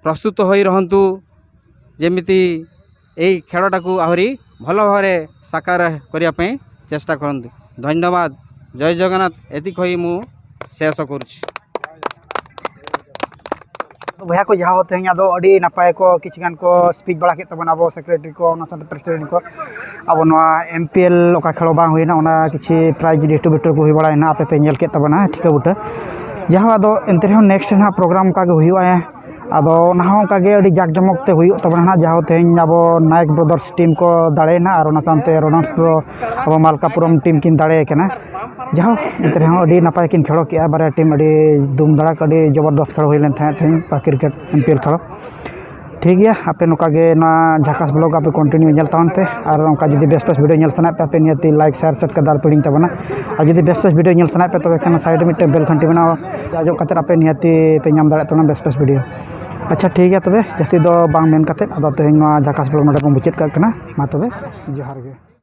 ପ୍ରସ୍ତୁତ ହୋଇ ରହନ୍ତୁ, ଯେମିତି ଏହି ଖେଳଟାକୁ ଆହୁରି ଭଲ ଭାବରେ ସାକାର କରିବା ପାଇଁ ଚେଷ୍ଟା କରନ୍ତୁ। ଧନ୍ୟବାଦ। ଜୟ ଜଗନ୍ନାଥ। ଏତିକି କହି ମୁଁ ଶେଷ କରୁଛି। ᱵᱚᱭᱦᱟ ᱠᱚ, ᱡᱟᱦᱟᱸ ᱛᱮᱦᱮᱧ ᱟᱫᱚ ᱟᱹᱰᱤ ᱱᱟᱯᱟᱭ ᱠᱚ ᱠᱤᱪᱷᱩ ᱜᱟᱱ ᱠᱚ ᱥᱯᱤᱪ ᱵᱟᱲᱟ ᱠᱮᱫ ᱛᱟᱵᱚᱱᱟ ᱟᱵᱚ ᱥᱮᱠᱨᱮᱴᱟᱨᱤ ᱠᱚ, ᱚᱱᱟ ᱥᱟᱶᱛᱮ ᱯᱨᱮᱥᱤᱰᱮᱱᱴ ᱠᱚ᱾ ᱟᱵᱚ ᱱᱚᱣᱟ ᱮᱢ ᱯᱤ ᱮᱞ ᱚᱠᱟ ᱠᱷᱮᱞᱳ ᱵᱟᱝ ᱦᱩᱭᱱᱟ, ᱚᱱᱟ ᱠᱤᱪᱷᱩ ᱯᱨᱟᱭᱤᱡᱽ ᱰᱤᱥᱴᱨᱤᱵᱤᱭᱩᱴᱚᱨ ᱠᱚ ᱦᱩᱭ ᱵᱟᱲᱟᱭᱮᱱᱟ, ᱟᱯᱮ ᱯᱮ ᱧᱮᱞ ᱠᱮᱫ ᱛᱟᱵᱚᱱᱟ ᱴᱷᱤᱠᱟᱹ ᱵᱩᱴᱟᱹ᱾ ᱡᱟᱦᱟᱸ ᱟᱫᱚ ᱮᱱᱛᱮ ᱨᱮᱦᱚᱸ ᱱᱮᱠᱥᱴ ᱨᱮ ᱱᱟᱦᱟᱜ ᱯᱨᱳᱜᱨᱟᱢ ᱚᱱᱠᱟ ᱜᱮ ᱦᱩᱭᱩᱜᱼᱟ᱾ ᱟᱫᱚ ᱚᱱᱟ ᱦᱚᱸ ᱚᱱᱠᱟ ᱜᱮ ᱟᱹᱰᱤ ᱡᱟᱠ ᱡᱚᱢᱚᱠ ᱛᱮ ᱦᱩᱭᱩᱜ ᱛᱟᱵᱚᱱᱟ ᱱᱟᱦᱟᱜ, ᱡᱟᱦᱟᱸ ᱛᱮᱦᱮᱧ ᱟᱵᱚ ᱱᱟᱭᱮᱠ ᱵᱨᱟᱫᱟᱨᱥ ᱴᱤᱢ ᱠᱚ ᱫᱟᱲᱮᱭᱮᱱᱟ ᱟᱨ ᱚᱱᱟ ᱥᱟᱶᱛᱮ ᱨᱚᱱᱚᱥ ᱫᱚ ᱟᱵᱚ ᱢᱟᱞᱠᱟᱯᱩᱨᱚᱢ ᱴᱤᱢ ᱠᱤᱱ ᱫᱟᱲᱮᱭᱟᱠᱟᱱᱟ᱾ ᱡᱟᱦᱳᱠ, ᱮᱱᱛᱮ ᱨᱮᱦᱚᱸ ᱟᱹᱰᱤ ᱱᱟᱯᱟᱭ ᱠᱤᱱ ᱠᱷᱮᱞᱳ ᱠᱮᱜᱼᱟ ᱵᱟᱨᱭᱟ ᱴᱤᱢ, ᱟᱹᱰᱤ ᱫᱩᱢ ᱫᱟᱲᱟᱠ, ᱟᱹᱰᱤ ᱡᱚᱵᱚᱨᱫᱚᱥ ᱠᱷᱮᱞᱳ ᱦᱩᱭ ᱞᱮᱱ ᱛᱟᱦᱮᱸᱫ ᱛᱮᱦᱮᱧ ᱚᱠᱟ ᱠᱨᱤᱠᱮᱴ ᱮᱢ ᱯᱤ ᱮᱞ ᱠᱷᱮᱞᱳ᱾ ᱴᱷᱤᱠ ᱜᱮᱭᱟ, ᱟᱯᱮ ᱱᱚᱝᱠᱟ ᱜᱮ ᱱᱚᱣᱟ ᱡᱷᱟᱠᱟᱥ ᱵᱞᱚᱜ ᱟᱯᱮ ᱠᱚᱱᱴᱤᱱᱤᱭᱩ ᱧᱮᱞ ᱛᱟᱵᱚᱱ ᱯᱮ, ᱟᱨ ᱚᱱᱠᱟ ᱡᱩᱫᱤ ᱵᱮᱥ ᱵᱮᱥ ᱵᱷᱤᱰᱤᱭᱳ ᱧᱮᱞ ᱥᱟᱱᱟᱭᱮᱫ ᱯᱮ, ᱟᱯᱮ ᱱᱤᱦᱟᱹᱛᱤ ᱞᱟᱭᱤᱠ, ᱥᱮᱭᱟᱨ, ᱥᱟᱵᱥᱠᱨᱟᱭᱤᱵ ᱟᱞᱚ ᱯᱮ ᱦᱤᱲᱤᱧ ᱛᱟᱵᱚᱱᱟ᱾ ᱟᱨ ᱡᱩᱫᱤ ᱵᱮᱥ ᱵᱮᱥ ᱵᱷᱤᱰᱤᱭᱳ ᱧᱮᱞ ᱥᱟᱱᱟᱭᱮᱫ ᱯᱮ, ᱛᱚᱵᱮ ᱠᱷᱟᱱ ᱥᱟᱭᱤᱰ ᱨᱮ ᱢᱤᱫᱴᱮᱱ ᱵᱮᱞ ᱜᱷᱟᱱᱴᱤ ᱢᱮᱱᱟᱜᱼᱟ, ᱟᱡᱚᱢ ᱠᱟᱛᱮᱫ ᱟᱯᱮ ᱱᱤᱦᱟᱹᱛᱤ ᱯᱮ ᱧᱟᱢ ᱫᱟᱲᱮᱭᱟᱜ ᱛᱟᱵᱚᱱᱟ ᱵᱮᱥ ᱵᱮᱥ ᱵᱷᱤᱰᱤᱭᱳ᱾ ᱟᱪᱪᱷᱟ, ᱴᱷᱤᱠ ᱜᱮᱭᱟ, ᱛᱚᱵᱮ ᱡᱟᱹᱥᱛᱤ ᱫᱚ ᱵᱟᱝ ᱢᱮᱱ ᱠᱟᱛᱮᱫ ᱟᱫᱚ ᱛᱮᱦᱮᱧ ᱱᱚᱣᱟ ᱡᱷᱟᱠᱟᱥ ᱵᱞᱚᱜ ᱱᱚᱰᱮ ᱵᱚᱱ ᱢᱩᱪᱟᱹᱫ ᱠᱟᱜ ᱠᱟᱱᱟ᱾ ᱢᱟ ᱛᱚᱵᱮ, ᱡᱚᱦᱟᱨ ᱜᱮ᱾